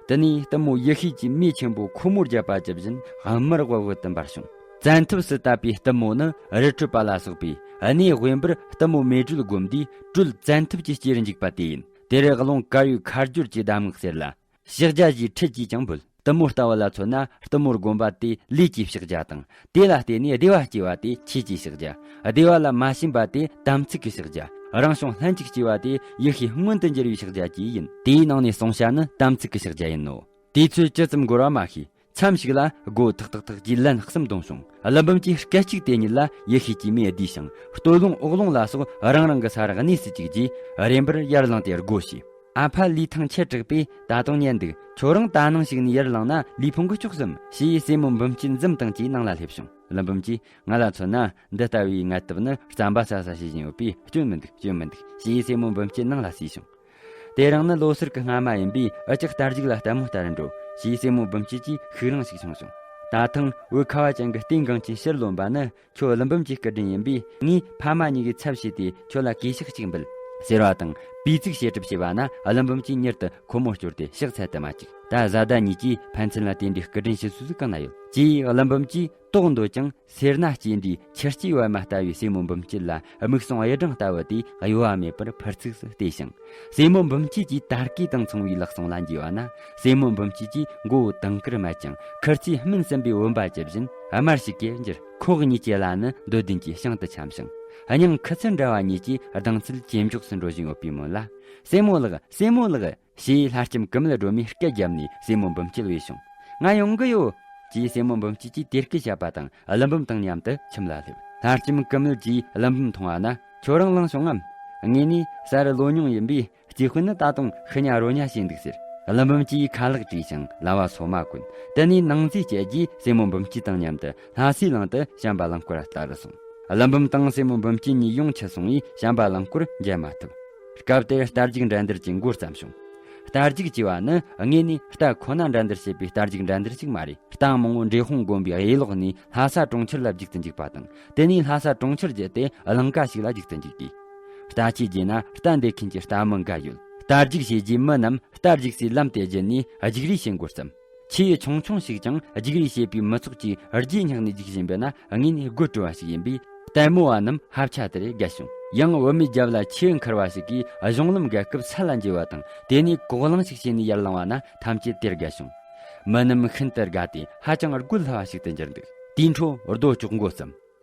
དེ་ནས་གཏུམ་མོ་ཡེ་ཤེས་ཀྱི་མེ་ཆེན་པོ་ཁོལ་མོ་བརྒྱབ་པ་ཇི་བཞིན་དམར་བལ་བལ་དུ་འབར་བྱུང་། བཙན་ཐབས་སུ་བཏབ་པའི་གཏུམ་མོ་ནི་རི་ཁྲོད་པ་ལ་སོགས་པས་གནས་དབེན་པར་གཏུམ་མོ་མེ་སྦྲུལ་བསྒོམས་དུས་སྦྲུལ་བཙན་ཐབས་ཀྱི་སྐྱེས་རུ་འཇུག་པ་དེ་ཡིན། དེར་རླུང་དཀར་ཡོལ་ཁ་སྦྱོར་གྱི་གདམས་ངག་ཟེར་ལ། ཕྱག་རྒྱ་ཞེས་ཁྲིད་ཀྱིས་ཀྱང་འབོད། གཏུམ་མོ་ལྟ་བུ་ལ་མཚོན་ན་གཏུམ་མོར་བསྒོམ་པ་དེ་ལས་ཀྱི་ཕྱག་རྒྱ་དང་། དེ་ལ་བརྟེན་ནས་བདེ་བ་སྐྱེ་བ་དེ་ཆོས་ཀྱི་ཕྱག་རྒྱ། བདེ་བ་ལ་མ་ཞེན་པ་དེ་དམ་ཚིག་གི་ཕྱག་རྒྱ། རང་བྱུང་ལྷན་ཅིག་སྐྱེ་བ་དེ་ཡེ་ཤེས་མངོན་དུ་འགྱུར་བའི་ཕྱག་རྒྱ་བཅས་ཡིན། དེའི་ནང་ནས་གསུང་བྱ་ནི་དམ་ཚིག་གི་ཕྱག་རྒྱ་ཡིན་ནོ། དུས་ཚོད་ཇི་ཙམ་འགོར་བ་མ་ཤེས། མཚམས་ཤིག་ལ་སྒོ་ཐག་ཐག་ཐག་ཅེས་ལན་གསུམ་བརྡུངས་བྱུང་། ཀླུ་འབུམ་གྱིས་སྐད་ཅིག་དེ་ཉིད་ལ་ཡེ་ཤེས་ཀྱི་མེ་བསྡུས་ཤིང་སྟོད་ལུང་འོག་རླུང་ལ་སོགས་རང་རང་གི་ས་རུ་གནས་སུ་བཅུག་རྗེས་རིམ་པར་ཡར་ལངས་ཏེ་སྒོ་ཕྱེ། ཨ་ཕ་ལུས་ཐང་ཆད་དྲགས་པས་ད་དུང་ཉལ་འདུག་ཁྱོད་རང་ད་ནངས་ཤིག་ནས་ཡར་ལངས་ན་ལུས་ཕུང་གི་ཆོག་བསམ། ཞེས་སྲས་མོ་འབུམ་སྐྱིད་འཛུམ་བཏང་རྗེས་ནང་ལ་སླེབས་བྱུང་། ཀླུ་འབུམ་གྱིས་ང་ལ་མཚོན་ན་འདི་ལྟ་བུའི་ངལ་དུབ་ནི་རྩམ་པ་ཟ་ས་བྱེད་བཞིན་ཡོད་པས་སྐྱོན་མི་འདུག་སྐྱོན་མི་འདུག་ཞེས་སྲས་མོ་འབུམ་སྐྱིད་ནང་ལ་གསོས་བྱུང་། དེ་རིང་ནི་ལོ་སར་གྱི་སྔ་མ་ཡིན་པས་འུ་ཅག་རྟ་རྒྱུག་ལ་ལྟད་མོ་ལྟ་རུ་འགྲོ། ཞེས་སྲས་མོ་འབུམ་སྐྱིད་ཀྱིས་ཤུགས་རིང་ཞིག་བྱུང་བྱུང་། ད་ཐེངས་འོད་ཁ་བ་ཅན་གྱི་སྟེང་གངས་ཅན་ཕྱིར་ལོན་པ་ནི་ཁྱོད་ཀླུ་འབུམ་གྱི་སྐུ་དྲིན་ཡིན་པས་ངས་ཕ་མ་གཉིས་ཀྱི་ཚབ་བྱས་ཏེ་ཁྱོད་ལ་གུས་ཕྱག་གཅིག་འབུལ། ཟེར་བ་དང་པུས་བཙུགས་བྱེད་གྲབས་བྱས་པ་ན་ཀླུ་འབུམ་གྱིས་མྱུར་དུ་ཁོ་མོ་བསྐྱོར་ཏེ་ཕྱག་འཚལ་དུ་མ་བཅུག་ད་བཟའ་ཟླ་གཉིས་ཀྱིས་ཕན་ཚུན་ལ་དེ་འདྲའི་སྐུ་དྲིན་ཞུ་སྲོལ་གང་ན་ཡོད། ཅེས་ཀླུ་འབུམ་གྱིས་དོགས་འདོད་ཀྱང་། སེར་སྣ་སྐྱེས་འདྲའི་ཆུ་སྐྱེས་པད་མ་ལྟ་བུའི་སྲས་མོ་འབུམ་སྐྱིད་ལ་མིག་ཟུང་གཡུ་སྦྲང་ལྟ་བུ་དེ་གཡོ་བ་མེད་པར་ཕར་ཚུགས་སུ་བལྟས་ཤིང་། སྲས་མོ་འབུམ་སྐྱིད་ཀྱི་དར་གོས་དང་མཚུངས་པའི་ལག་ཟུང་ལ་འཇུས་པ་ན། སྲས་མོ་འབུམ་སྐྱིད་ཀྱི་མགོ་བོ་དུང་དཀར་མེད་ཅིང་ཁུར་ཚོས་སྨིན་ཟིན་པའི་བུམ་པ་ཇི་བཞིན་དམར་ཞིང་གས་འགྱུར། ཁོག་གཉིས་ཀྱི་བླ་ནི་འདོད་ལྡན་གྱི་ཞིང་དུ་འཁྱམས་ཤིང་། སྙིང་ཁུ་ཚུར་འདྲ་བ་གཉིས་ཀྱིས་ལྡང་ཚུལ་ཇེ་མགྱོགས་སུ་འགྲོ་བཞིན་ཡོད་པའི་མོད་ལ། སྲས་མོ་ལགས། སྲས་མོ་ལགས། ཞེས་ལྷ་ལྕམ་ཀུ་མུད་སྒྲོལ་མས་སྐད་བརྒྱབ་ནས་སྲས་མོ་འབུམ་སྐྱིད་བོས་བྱུང་། ང་ཡོང་གི་ཡོད། ཅེས་སྲས་མོ་འབུམ་སྐྱིད་ཀྱིས་དེ་སྐད་བཤད་པ་དང་ཀླུ་འབུམ་དང་མཉམ་དུ་ཁྱིམ་ལ་སླེབས། ལྷ་ལྕམ་ཀུ་མུད་ཀྱིས་ཀླུ་འབུམ་མཐོང་བ་ན། ཁྱོད་རང་ལངས་བྱུང་ངམ། ངས་ནི་ས་རུ་ལོ་ཉུང་ཡིན་པས་སྐྱེས་དཔོན་ནི་ད་དུང་ཤི་ཉ་རོ་ཉ་བྱས་འདུག་ཟེར། ཀླུ་འབུམ་གྱིས་ཁ་ལག་བཀྲུས་ཤིང་ལྭ་བ་སོ་མ་གོན། དེ་ནས་ནང་རྫས་བཅད་རྗེས་སྲས་མོ་འབུམ་སྐྱིད་དང་མཉམ་དུ་ལྷ་སའི་གླིང་དུ་བྱམས་པ་རླངས་འཁོར་ལྟ་རུ་སོང་། ཀླུ་འབུམ་དང་སྲས་མོ་འབུམ་སྐྱིད་གཉིས་ཡོང་ཆུད་སོང་བས་བྱམས་པ་རླངས་འཁོར་འཇལ་མ་ཐུབ། སྐབས་དེར་རྟ་རྒྱུག་འགྲན་བསྡུར་གྱི་མགོ་བརྩམས་བྱུང་། རྟ་རྒྱུག་ཅེས་པ་ནི་དངོས་ནས་རྟ་ཁོ་ན་འགྲན་བསྡུར་བྱེད་པའི་རྟ་རྒྱུག་འགྲན་བསྡུར་ཞིག་མ་རེད། རྟ་མང་བོ་འབྲས་སྤུངས་དགོན་པའི་གཡས་ལོགས་ནས་ལྷ་ས་གྲོང་ཁྱེར་ལ་རྒྱུག་ཏུ་འཇུག་པ་དང་། དེ་ནས་ལྷ་ས་གྲོང་ཁྱེར་བརྒྱུད་དེ་གླིང་ཀ་ཞིག་ལ་རྒྱུག་ཏུ་འཇུག་དགོས། རྟ་ཆས་བརྗེས་ན་རྟ་འདེད་མཁན་གྱི་རྟ་མི་འགའ་ཡོད། རྟ་རྒྱུག་བྱས་རྗེས་མི་རྣམས་རྟ་རྒྱུག་སའི་ལམ་དེ་བརྒྱུད་ནས་རྒྱུག་རེས་བྱེད་འགོ་བརྩམས། ཆེས་ཆུང་ཆུང་ཞིག་ཀྱང་རྒྱུག་རེས་བྱེད་པའི་མི་ཚོགས་ཀྱིས་རྗེས་བསྙེགས་ནས་རྒྱུག་བཞིན་པས་ན་དངོས་ནས་དགོད་བྲོ་བ་ཞིག་ཡིན་པས། ལྟད་མོ་བ་རྣམས་ཧབ་ཆ་དེར་དགའ་བྱུང་། ཡང་བུད་མེད་རྒྱབ་ལ་ཆེས་འཁུར་བ་ཞིག་གིས་གཞུང་ལམ་བརྒལ་སྐབས་ས་ལ་འགྱེལ་བ་དང་། དེ་ནས་གོག་ལང་ཞིག་བྱས་ནས་ཡར་ལངས་པ་ན་ཐམས་ཅད་དེར་དགའ་བྱུང་། མི་རྣམས་ཤིན་ཏུ་དགའ་སྟེ་ཧ་ཅང་དགོད་སླ་བ་ཞིག་ཏུ་གྱུར་འདུག་དེའི་འཕྲོ་རྡོ་གཅོག་འགོ་བརྩམས།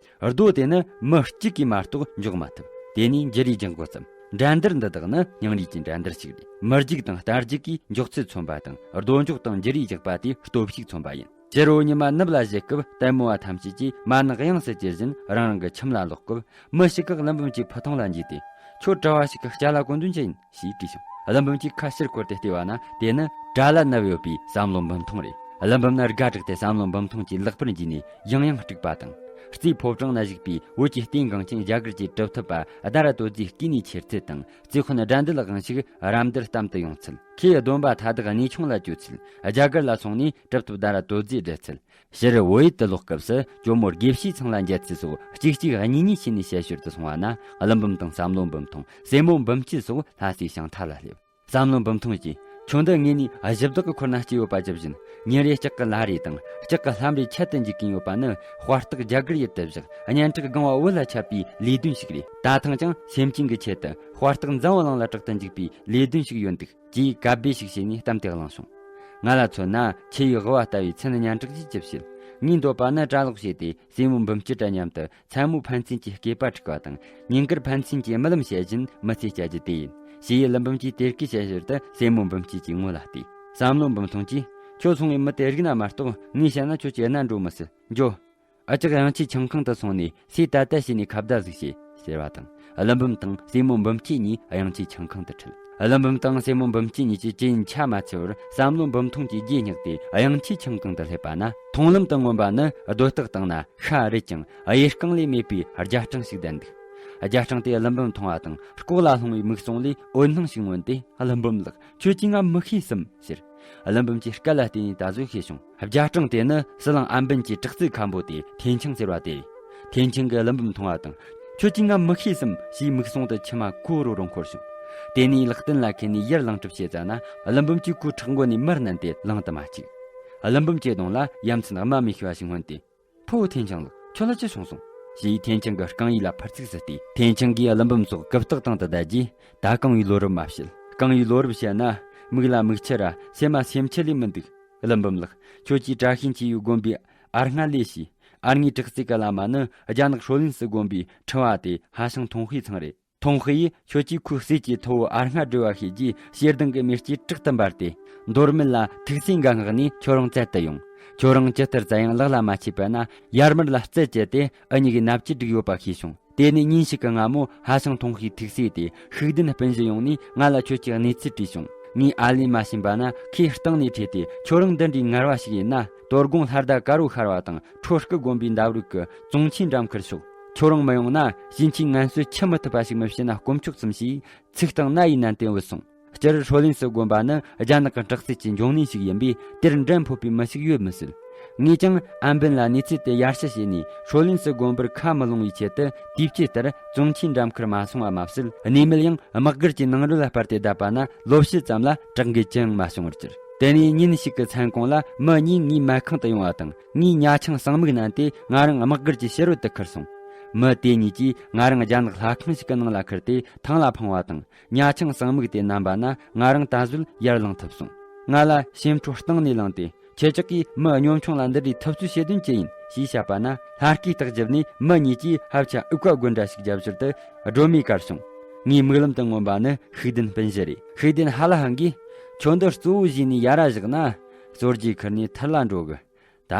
རྡོ་དེ་ནི་མི་གཅིག་གིས་མ་གཏོགས་འཇོག་མ་ཐུབ། དེ་ནས་འགྱུར་རེས་རྒྱག་འགོ་བརྩམས། འགྲན་བསྡུར་འདི་དག་ནི་སྙིང་རུས་ཀྱི་འགྲན་བསྡུར་ཞིག་རེད། མི་རྒྱུག་དང་རྟ་རྒྱུག་གིས་མགྱོགས་ཚད་མཚོན་པ་དང་། རྡོ་འཇོག་དང་འགྱུར་རེས་རྒྱག་པ་དེས་སྟོབས་ཤུགས་མཚོན་པ་ཡིན། ཕྱི་དྲོ་ཉི་མ་ནུབ་ལ་བཞད་སྐབས་ལྟད་མོ་བ་ཐམས་ཅད་ཀྱིས་མ་ཎི་དབྱངས་སུ་གྱེར་བཞིན་རང་རང་གི་ཁྱིམ་ལ་ལོག་སྐབས། མི་ཞིག་གིས་ཀླུ་འབུམ་གྱི་ཕུ་ཐུང་ལ་འཇུས་ཏེ། ཁྱོད་གྲྭ་བ་ཞིག་གི་སྐྱ་ལ་གོན་དོན་ཅི་ཡིན། ཞེས་དྲིས་བྱུང་། ཀླུ་འབུམ་གྱིས་ཁ་ཕྱིར་བསྐོར་ཏེ་བལྟས་པ་ན། དེ་ནི་དགྲ་ལ་མནབས་ཡོད་པའི་བསམ་བློ་འབུམ་ཐུང་རེད། ཀླུ་འབུམ་ནི་དགའ་དྲགས་ཏེ་བསམ་བློ་འབུམ་ཐུང་གྱི་ལག་པར་འཇུས་ནས་ཡང་ཡང་དཀྲུགས་པ་དང་། རྩེའི་ཕོ་བྲང་ན་བཞུགས་པའི་བོད་ཀྱི་སྟེང་འགངས་ཅན་རྒྱ་གར་གྱི་གྲུབ་ཐོབ་པ་ཨ་དྷ་ར་རྡོ་རྗེའི་སྐུ་ནས་ཆེར་ཚད་དང་། རྩེ་དཔོན་དགྲ་འདུལ་དབང་ཕྱུག་རམ་འདེགས་གཏམ་དུ་ཡོང་ཚུལ། ཁོས་སྡོམ་པ་མཐའ་དག་གནས་ཆུང་ལ་བཅོལ་ཚུལ། རྒྱ་གར་ལ་སོང་ནས་གྲུབ་ཐོབ་ཨ་དྷ་ར་རྡོ་རྗེ་བསྒྲལ་ཚུལ། ཕྱིར་བོད་ཡུལ་དུ་ལོག་སྐབས་སུ་ཇོ་མོ་དགེ་བཤེས་ཚང་ལ་མཇལ་ཚུལ་སོགས་གཅིག་གཅིག་གཉིས་གཉིས་བྱས་ནས་ཞལ་ཞོར་དུ་སོང་བ་ན། ཀླུ་འབུམ་དང་བསམ་བློ་འབུམ་ཐུང་། སྲས་མོ་འབུམ་སྐྱིད་སོགས་ལྷ་སའི་ཞིང་མཐའ་ལ་སླེབས། བསམ་བློ་འབུམ་ཐུང་གིས། ཁྱོད་འདི་དངོས་ནས་གཞི་བདག་གི་འཁོར་ན་སྐྱེས་ཡོད་པ་ཇི་བཞིན། ཉིན་རེ་ལྕགས་ཀྱི་ལྷ་རིས་དང་ལྕགས་ཀྱི་ལྷམ་རིས་འཁྱེར་དུ་འཇུག་གིན་ཡོད་པ་ནི། དཔའ་རྟགས་རྒྱ་གར་ཡུལ་དུ་བཞག་སྙན་གྲགས་གང་བ་བོད་ལ་ཁྱབ་པའི་ལས་དོན་ཞིག་རེད། ད་ཐེངས་ཀྱང་སེམས་ཅན་གྱི་ཆེད་དུ་དཔའ་རྟགས་འཛམ་བུ་གླིང་ལ་གྲགས་དུ་འཇུག་པའི་ལས་དོན་ཞིག་ཡོད་འདུག་ཅེས་གབ་སྦས་ཤིག་བྱས་ནས་གཏམ་དེ་བླངས་བྱུང་། ང་ལ་མཚོན་ན་ཆུ་ཡི་དབུ་བ་ལྟ་བུའི་མཚན་སྙན་གྲགས་ཀྱིས་ཅི་བྱེད། ངས་འདོད་པ་ནི་གྲྭ་ལོག་བྱས་ཏེ་སྲས་མོ་འབུམ་སྐྱིད་དང་མཉམ་དུ་མཚན་མོ་ཕན་ཚུན་གྱི་སྐེད་པ་འཁྲུག་པ་དང་། ཉིན་དཀར་ཕན་ཚུན་གྱི་རྨི་ལམ་བཤད་བཞིན་མི་ཚེ་བསྐྱལ་རྒྱུ་དེ་ཡིན། ཞེས་ཀླུ་འབུམ་གྱིས་དེ་སྐད་བཤད་ཞོར་དུ་སྲས་མོ་འབུམ་སྐྱིད་ཀྱི་ངོ་ལ་བལྟས། བསམ་བློ་འབུམ་ཐུང་གིས། ཁྱོད་སོང་བའི་མི་དེ་རིག་ན་མ་གཏོགས་ངས་བཤད་ན་ཁྱོད་ཀྱི་རྣ་འགྲོ་མི་སྲིད། འགྱོ། ཨ་ཅག་དབྱངས་ཆེན་ཆང་ཁང་དུ་སོང་ནས་ཟས་ཏ་ཏ་བྱས་ནས་ཁ་བརྡ་ཟིག་བྱེད། ཟེར་བ་དང་། ཀླུ་འབུམ་དང་སྲས་མོ་འབུམ་སྐྱིད་གཉིས་དབྱངས་ཆེན་ཆང་ཁང་དུ་ཁྲིད། ཀླུ་འབུམ་དང་སྲས་མོ་འབུམ་སྐྱིད་གཉིས་ཀྱིས་ཅི་ཡིན་ཆ་མ་འཚལ་བར་བསམ་བློ་འབུམ་ཐོང་གི་རྗེས་བསྙེགས་ཏེ། གཡང་ཆའི་ཁྱིམ་གང་དུ་སླེབས་པ་ན། མཐོང་ལམ་དུ་མངོན་པ་ནི་རྡོ་སྟག་དང་ན་ཤ་རིད་ཅིང་གཡས་རྐང་ལས་མེད་པའི་རྒྱ་སྤྲང་ཞིག་བསྡད་འདུག་རྒྱ་སྤྲང་དེ་ཀླུ་འབུམ་མཐོང་བ་དང་ལྐོག་ལ་ལྷུང་བའི་མིག་ཟུང་ལས་འོད་སྣང་ཞིག་མངོན་ཏེ། ཀླུ་འབུམ་ལགས། ཁྱོད་ཀྱིས་ང་མི་ཤེས་སམ་ཟེར། ཀླུ་འབུམ་གྱིས་སྐད་ལ་བལྟས་ནས་ད་གཟོད་ཤེས་བྱུང་། རྒྱ་སྤྲང་དེ་ནི་ཟི་ལིང་ཨམ་བན་གྱི་དྲག་རྩལ་མཁན་པོ་དེ་ཐེན་ཆང་ཟེར་བ་དེ་རེད། ཐེན་ཆང་གིས་ཀླུ་འབུམ་མཐོང་བ་དང་། ཁྱོད་ཀྱིས་ང་མི་ཤེས་སམ་ཞེས་མིག་ཟུང་དུ་མཆི་མ་ཀོ་རོ་རོ་འཁོར་བྱུང་། དེ་ནས་ལག་རྟེན་ལ་ཁེལ་ནས་ཡར་ལངས་གྲབས་བྱེད་ཙ་ན། ཀླུ་འབུམ་གྱི་ཁོའི་ཕྲག་མགོ་ནས་མར་མནན་ཏེ་ལངས་དུ་མ་བཅུག་ཀླུ་འབུམ་གྱི་གདོང་ལ་ཡ་མཚན་དམའ་མོས་ཤེས་པ་ཞིག་མངོན་ཏེ། ཕོ་བོ་ཐེན་ཆང་ལགས། ཁྱོད་ལ་ཅི་བྱུང་སོང་། ཞེས་ཐེན་ཆང་གི་རྐང་ཡིག་ལ་ཕར་ཚིགས་སུ་བལྟས། ཐེན་ཆང་གིས་ཀླུ་འབུམ་སོགས་གུབ་སྟེགས་སྟེང་དུ་བསྡད་རྗེས། ད་རྐང་བའི་བློ་རབ་མ་བཤད། རྐང་བའི་བློ་རབ་བཤད་ན། མིག་ལ་མིག་ཆུ་ར་སེམས་ལ་སེམས་ཆུ་ལས་མི་འདུག་ཀླུ་འབུམ་ལགས། ཁྱོད་ཀྱིས་བཀྲ་ཤིས་འཁྱིལ་བའི་དགོན་པའི་ཨར་ལྔ་ལས་ཤེས། ཨར་ལྔའི་དྲག་རྩལ་གྱི་བླ་མ་ནི་རྒྱ་ནག་ཧྲོ་ལིན་སི་དགོན་པའི་ཁྲི་བ་སྟེ་ཧ་ཤང་ཐོང་ཧུའེ་ཚང་རེད། ཐོང་ཧུའེ་ཡིས་ཁྱོད་ཀྱིས་ཁོའི་སྲས་ཀྱི་ཐུ་བོ་ཨར་ལྔ་བསྒྲལ་བ་ཤེས་རྗེས། ཞེ་སྡང་གི་མེ་ལྕེ་དྲག་ཏུ་འབར་ཏེ། མདོ་སྨད་ལ་ཐུགས་སྲས་འགན་མངགས་ནས་ཁྱོད་རང་བཙལ་དུ་ཡོང་། ཁྱོད་རང་ཇི་ལྟར་བཙལ་ཡང་ལག་ལ་མ་ཆས་པས་ན། ཡར་མར་ལ་རྩད་བཅད་དེ་འུ་གཉིས་ཀྱི་མནའ་བཅད་བསྒྲིགས་ཡོད་པ་ཤེས་བྱུང་། དེ་ནས་ཉིན་ཞིག་གི་སྔ་མོ་ཧ་ཤང་ཐོང་ཧུའེ་ཐུགས་སྲས་དེ་ཤུགས་ལྡན་སྤུན་བཞི་ཡོང་ནས་ང་ལ་ཁྱོད་ཀྱི་གནས་ཚུལ་དྲིས་བྱུང་། ངས་ཨ་ལས་མ་ཕྱིན་པ་ན་ཁོས་སྟེང་ནས་ཁྲིད་དེ། ཁྱོད་རང་འདི་འདྲའི་ངར་བ་ཞིག་ཡིན་ན། དོ་དགོང་ལྷ་ཟླ་དཀར་བོ་ཤར་བ་དང་ཁྲོ་སྐུ་དགོན་པའི་འདབས་རོལ་གྱི་ཙོང་ཆའི་འགྲམ་ཁར་ཤོག་ཁྱོད་རང་མི་ཡོང་ན་གཞན་གྱིས་ངན་གསོད་ཆི་མི་ཐུབ་པ་ཞིག་མི་བྱེད་ན་དཀོན་མཆོག་གསུམ། ཞེས་ཚིག་དང་རྣ་ཡི་ནན་ཏན་བུད་སོང་། སྤྱིར་ཧྲོ་ལིན་སི་དགོན་པ་ནི་རྒྱ་ནག་གི་དྲག་རྩལ་གྱི་འབྱུང་གནས་ཤིག་ཡིན་པས། དེར་འགྲན་ཕོད་པའི་མི་ཞིག་ཡོད་མི་སྲིད། ངས་ཀྱང་ཨན་བིན་ལ་གནས་ཚུལ་དེ་ཡར་ཞུ་བྱས་ནས། ཧྲོ་ལིན་སི་དགོན་པར་ཁ་མི་ལོང་བའི་ཆེད་དུ། དུས་བཅད་ལྟར་ཙོང་ཆའི་འགྲམ་ཁར་མ་སོང་བ་མ་ཟད། གནས་མལ་ཡང་དམག་སྒར་གྱི་ནང་རོལ་ལ་སྤར་ཏེ་བསྡད་པ་ན། ལོ་བཞི་ཙམ་ལ་དྲག་འགུལ་ཅི་ཡང་མ་བྱུང་བར་གྱུར། དེ་ནས་ཉིན་ཞིག་གི་མཚན་གུང་ལ། མི་གཉིས་ངའི་མལ་ཁང་དུ་ཡོང་བ་དང་། ངས་ཉ་ཆང་ཟངས་མིག་བསྣན་ཏེ་ང་རང་དམག་སྒར་གྱི་ཕྱི་རོལ་དུ་ཁུར་སོང་། མི་དེ་གཉིས་ཀྱིས་ང་རང་རྒྱ་ནག་ལྷ་ཁང་ཞིག་གི་ནང་ལ་ཁུར་ཏེ་ཐང་ལ་འཕངས་པ་དང་། ཉ་ཆང་ཟངས་མིག་དེ་བསྣན་པ་ན། ང་རང་ད་གཟོད་ཡར་ལངས་ཐུབ་སོང་། ང་ལ་ཞེམ་ཁྲོ་སྟེང་ནས་ལངས་ཏེ། ཁྱེད་ཅག་གིས་མི་གཉོམ་ཆུང་ལ་འདི་འདྲའི་ཐུབ་ཚོད་བྱེད་དོན་ཅི་ཡིན། ཞེས་བཤད་པ་ན། ལྷ་སྐུའི་རྟགས་བརྒྱབ་ནས་མི་གཉིས་ཀྱིས་ཧབ་ཆ་ཨུ་ཀ་དགོད་འདྲ་ཞིག་བརྒྱབ་ཞོར་དུ་སྒྲོལ་མས་བཀར་བྱུང་། ངའི་མིག་ལམ་དུ་མངོན་པ་ནི་ཤུགས་ལྡན་སྤུན་བཞི་རེད། ཤུགས་ལྡན་ཧ་ལ་ཧང་གིས། ཁྱོད་འདི་གཙོ་བོ་བཞེས་ནས་ཡར་ར་བཞག་ན། གསོལ་ཇའི་ཁུར་ནས་ཐར་ལ་འགྲོ་གི། ད་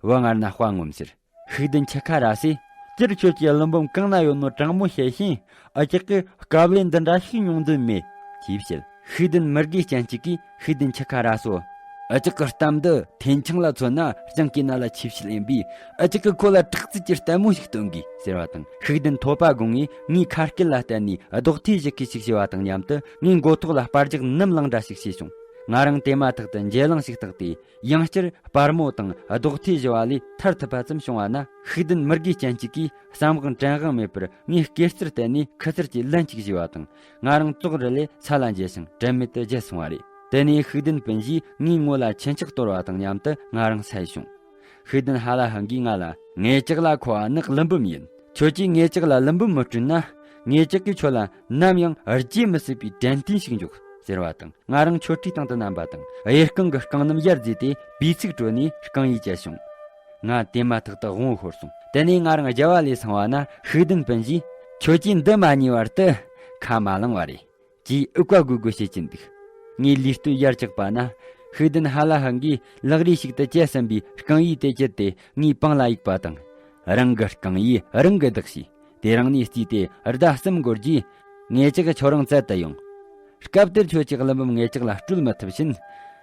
བུ་ངར་ན་དཔའ་ངོམ་ཟེར། ཤུགས་ལྡན་ཁྱི་ཁ་ར་སེ། སྤྱིར་ཁྱོད་ཀྱི་ཀླུ་འབུམ་གང་ན་ཡོད་ནོ་དྲང་མོ་བཤད་ཤིང་། འུ་ཅག་གི་དཀའ་ལས་འདི་འདྲ་ཞིག་མྱོང་འདོད་མེད། ཅེས་བཤད། ཤུགས་ལྡན་མི་དགེ་སྤྱན་གཅིག་གིས་ཤུགས་ལྡན་ཁྱི་ཁ་ར་སོ། འུ་ཅག་གི་གཏམ་འདི་ཐེན་ཆང་ལ་མཚོན་ན་སྤྱང་ཀིའི་རྣ་ལ་ཆིབས་ཞལ་ཡིན་པས། འུ་ཅག་གིས་ཁོ་ལ་དྲག་རྩལ་གྱི་ལྟད་མོ་ཞིག་སྟོན་དགོས་ཟེར་བ་དང་། ཤུགས་ལྡན་ཐོད་པ་དགོང་ངས་ངའི་ཁ་སྐད་ལ་བརྟེན་ནས་རྡོག་ཐེ་བཞི་ཁའི་ཞིག་བྱས་པ་དང་མཉམ་དུ། ངའི་མགོ་ཐོག་ལ་སྤར་རྒྱག་ནམ་ལངས་འདྲ་ཞིག་བྱས་བྱུང་། ང་རང་དེ་མ་ཐག་ཏུ་འཇེ་ལང་ཞིག་བཏགས་ཏེ། ཡང་བསྐྱར་སྤར་མོ་དང་རྡོག་ཐེ་བཞི་བ་ལས་ཐར་ཐུབ་པ་ཙམ་བྱུང་བ་ན། ཤུགས་ལྡན་མི་དགེ་སྤྱན་གཅིག་གིས་བསམ་དབང་དྲན་དབང་མེད་པར་ངའི་སྐེ་རྩེར་བསྟན་ནས་ཁུ་ཚུར་གྱིས་ལན་གཅིག་བཞེས་པ་དང་། ང་རང་ཙོག་རི་ལས་ས་ལ་འགྱེལ་ཞིང་དྲན་མེད་དུ་བརྗེད་སོང་བ་རེད། དེ་ནས་ཤུགས་ལྡན་སྤུན་བཞིས་ངའི་ངོ་ལ་ཆུ་འཁྱག་གཏོར་བ་དང་མཉམ་དུ་ང་རང་བསད་བྱུང་། ཤུགས་ལྡན་ཧ་ལ་ཧང་གིས་ང་ལ། ངེད་ཅག་ལ་མཁོ་བ་ནི་ཀླུ་འབུམ་ཡིན། ཁྱོད་ཀྱིས་ངེད་ཅག་ལ་ཀླུ་འབུམ་མི་སྤྲོད་ན། ངེད་ཅག་གིས་ཁྱོད་ལ་ནམ་ཡང་བརྗེད་མི་སྲིད་པའི་དྲན་རྟེན་ཞིག་འཇོག་ཟེར་བ་དང་། ང་རང་མཆོད་ཁྲིའི་སྟེང་དུ་བསྣམས་པ་དང་། གཡས་རྐང་གི་རྐང་སྣམ་ཡར་བརྫེས་ཏེ་པུས་ཚིགས་དྲོད་ནས་རྐང་ཡིག་བཅད་བྱུང་། ང་དེ་མ་ཐག་ཏུ་དབང་བོ་ཤོར་སོང་། དེ་ནས་ང་རང་རྒྱལ་བ་ལས་སངས་པ་ན། ཤུགས་ལྡན་སྤུན་བཞིས། ཁྱོད་ཀྱིས་འདི་མ་ཉེས་བར་དུ་ཁ་མ་ལངས་པ་རེད། ཅེས་ཨུ་ཀ་གུ་གུ་བྱེད་ཀྱིན་འདུག་ངས་ལུས་སྟོད་ཡར་བཀྱགས་པ་ན། ཤུགས་ལྡན་ཧ་ལ་ཧང་གིས་ལག་རིས་ཤིག་ཏུ་བཅད་ཟིན་པའི་རྐང་ཡིག་དེ་བཅད་དེ་ངའི་པང་ལ་གཡུགས་པ་དང་། རང་གི་རྐང་ཡིག་རང་གིས་བདག་བྱས། དེ་རིང་ནས་བརྩིས་ཏེ་ཟླ་གསུམ་འགོར་རྗེས། ངེད་ཅག་གིས་ཁྱོད་རང་བཙལ་དུ་ཡོང་། སྐབས་དེར་ཁྱོད་ཀྱིས་ཀླུ་འབུམ་ངེད་ཅག་ལ་སྤྲོད་མི་ཐུབ་ཕྱིན།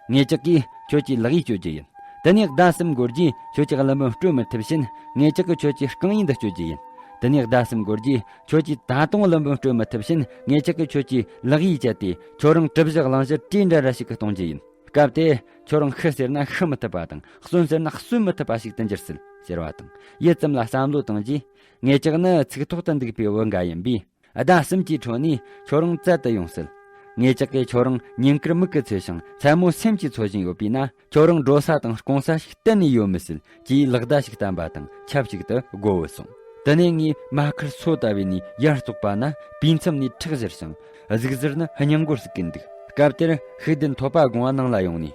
ངེད་ཅག་གིས་ཁྱོད་ཀྱི་ལག་ཡིག་གཅོད་རྒྱུ་ཡིན། དེ་ནས་ཟླ་གསུམ་འགོར་རྗེས་ཁྱོད་ཀྱིས་ཀླུ་འབུམ་སྤྲོད་མི་ཐུབ་ཕྱིན། ངེད་ཅག་གིས་ཁྱོད་ཀྱི་རྐང་ཡིག་འདི་གཅོད་རྒྱུ་ཡིན། དེ་ནས་ཟླ་གསུམ་འགོར་རྗེས་ཁྱོད་ཀྱིས་ད་དུང་ཀླུ་འབུམ་སྤྲོད་མི་ཐུབ་ཕྱིན། ངེད་ཅག་གིས་ཁྱོད་ཀྱི་ལག་ཡིག་བཅད་དེ་ཁྱོད་རང་གྲུ་བཞི་གླང་བཞི་བྲིས་འདྲ་འདྲ་ཞིག་གི་གཏོང་རྒྱུ་ཡིན། སྐབས་དེ་ཁྱོད་རང་ཤི་ཟེར་ན་ཤི་མི་ཐུབ་པ་དང་། གསོན་ཟེར་ན་གསོན་མི་ཐུབ་པ་ཞིག་ཏུ་འགྱུར་སྲིད་ཟེར་བ་དང་། ཡུད་ཙམ་ལ་བསམ་བློ་བཏང་རྗེས། ངེད་ཅག་ནི་ཚིག་ཐོག་ཏུ་འདུག་པའི་བུ་འགའ་ཡིན་པས། ཟླ་གསུམ་གྱི་འཕྲོ་ནས་ཁྱོད་རང་བཙལ་དུ་ཡོང་སྲིད། ངེད་ཅག་གིས་ཁྱོད་རང་ཉིན་དཀར་མིག་གིས་འཚོས་ཤིང་མཚན་མོ་སེམས་ཀྱིས་འཚོ་བཞིན་ཡོད་པས་ན། ཁྱོད་རང་འགྲོ་ས་དང་སྐུང་ས་ཞིག་གཏན་ནས་ཡོད་མི་སྲིད། ཅེས་ལག་བརྡ་ཞིག་བསྟན་པ་དང་ཆབས་ཅིག་ཏུ་སྒོ་བུད་སོང་། དེ་ནས་ངས་མ་ཁར་སོ་ལྟ་བུས་ནས་ཡར་བཙོག་པ་ན། པུས་མཚམས་ནས་ཁྲག་བཞུར་ཞིང་གཟུགས་གཟེར་ནི་སྙིང་མགོར་ཟུག་གིན་འདུག་སྐབས་དེར་ཤུགས་ལྡན་ཐོད་པ་སྒོང་བ་ནང་ལ་ཡོང་ནས།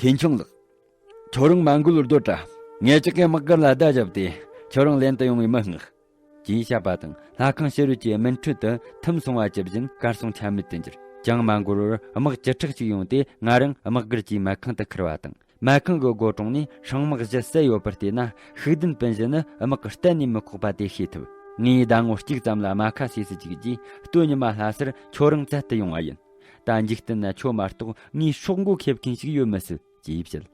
ཐེན་ཆུང་ལགས། ཁྱོད་རང་མ་འགུལ་བར་སྡོད་དྲ། ངེད་ཅག་གིས་དམག་སྒར་ལ་བརྡ་བརྒྱབ་སྟེ་ཁྱོད་རང་ལེན་དུ་ཡོང་བའི་མི་མངགས། ཅེས་བཤད་པ་དང་། ལྷ་ཁང་ཕྱི་རོལ་གྱི་སྨིན་ཁྲོད་དུ་ཐིམ་སོང་བ་ཇི་བཞིན་གར་སོང་ཆ་མེད་དུ་གྱུར། ཅང་མ་འགོར་བར་དམག་བཅུ་ཕྲག་ཅིག་ཡོང་སྟེ་ང་རང་དམག་སྒར་གྱི་མལ་ཁང་དུ་ཁུར་བ་དང་། མལ་ཁང་གི་སྒོ་དྲུང་ནས་སྲང་དམག་བཞི་བསད་ཡོད་པར་བལྟས་ན། ཤུགས་ལྡན་སྤུན་བཞི་ནི་དམག་གིས་གཏན་ནས་མི་ཁོག་པ་དེ་ཤེས་ཐུབ། ངས་ཟླ་ངོ་གཅིག་ཙམ་ལ་རྨ་ཁ་ཟས་སུ་བཅུག་རྗེས། སྟོད་ཉི་མ་ལྷ་སར་ཁྱོད་རང་བཙལ་དུ་ཡོང་བ་ཡིན། ད་འཇིག་རྟེན་ན་ཁྱོད་མ་གཏོགས་ངའི་སྲོག་མགོ་ཁེབས་མཁན་ཞིག་ཡོད་མི་སྲིད། ཅེས་བཤད།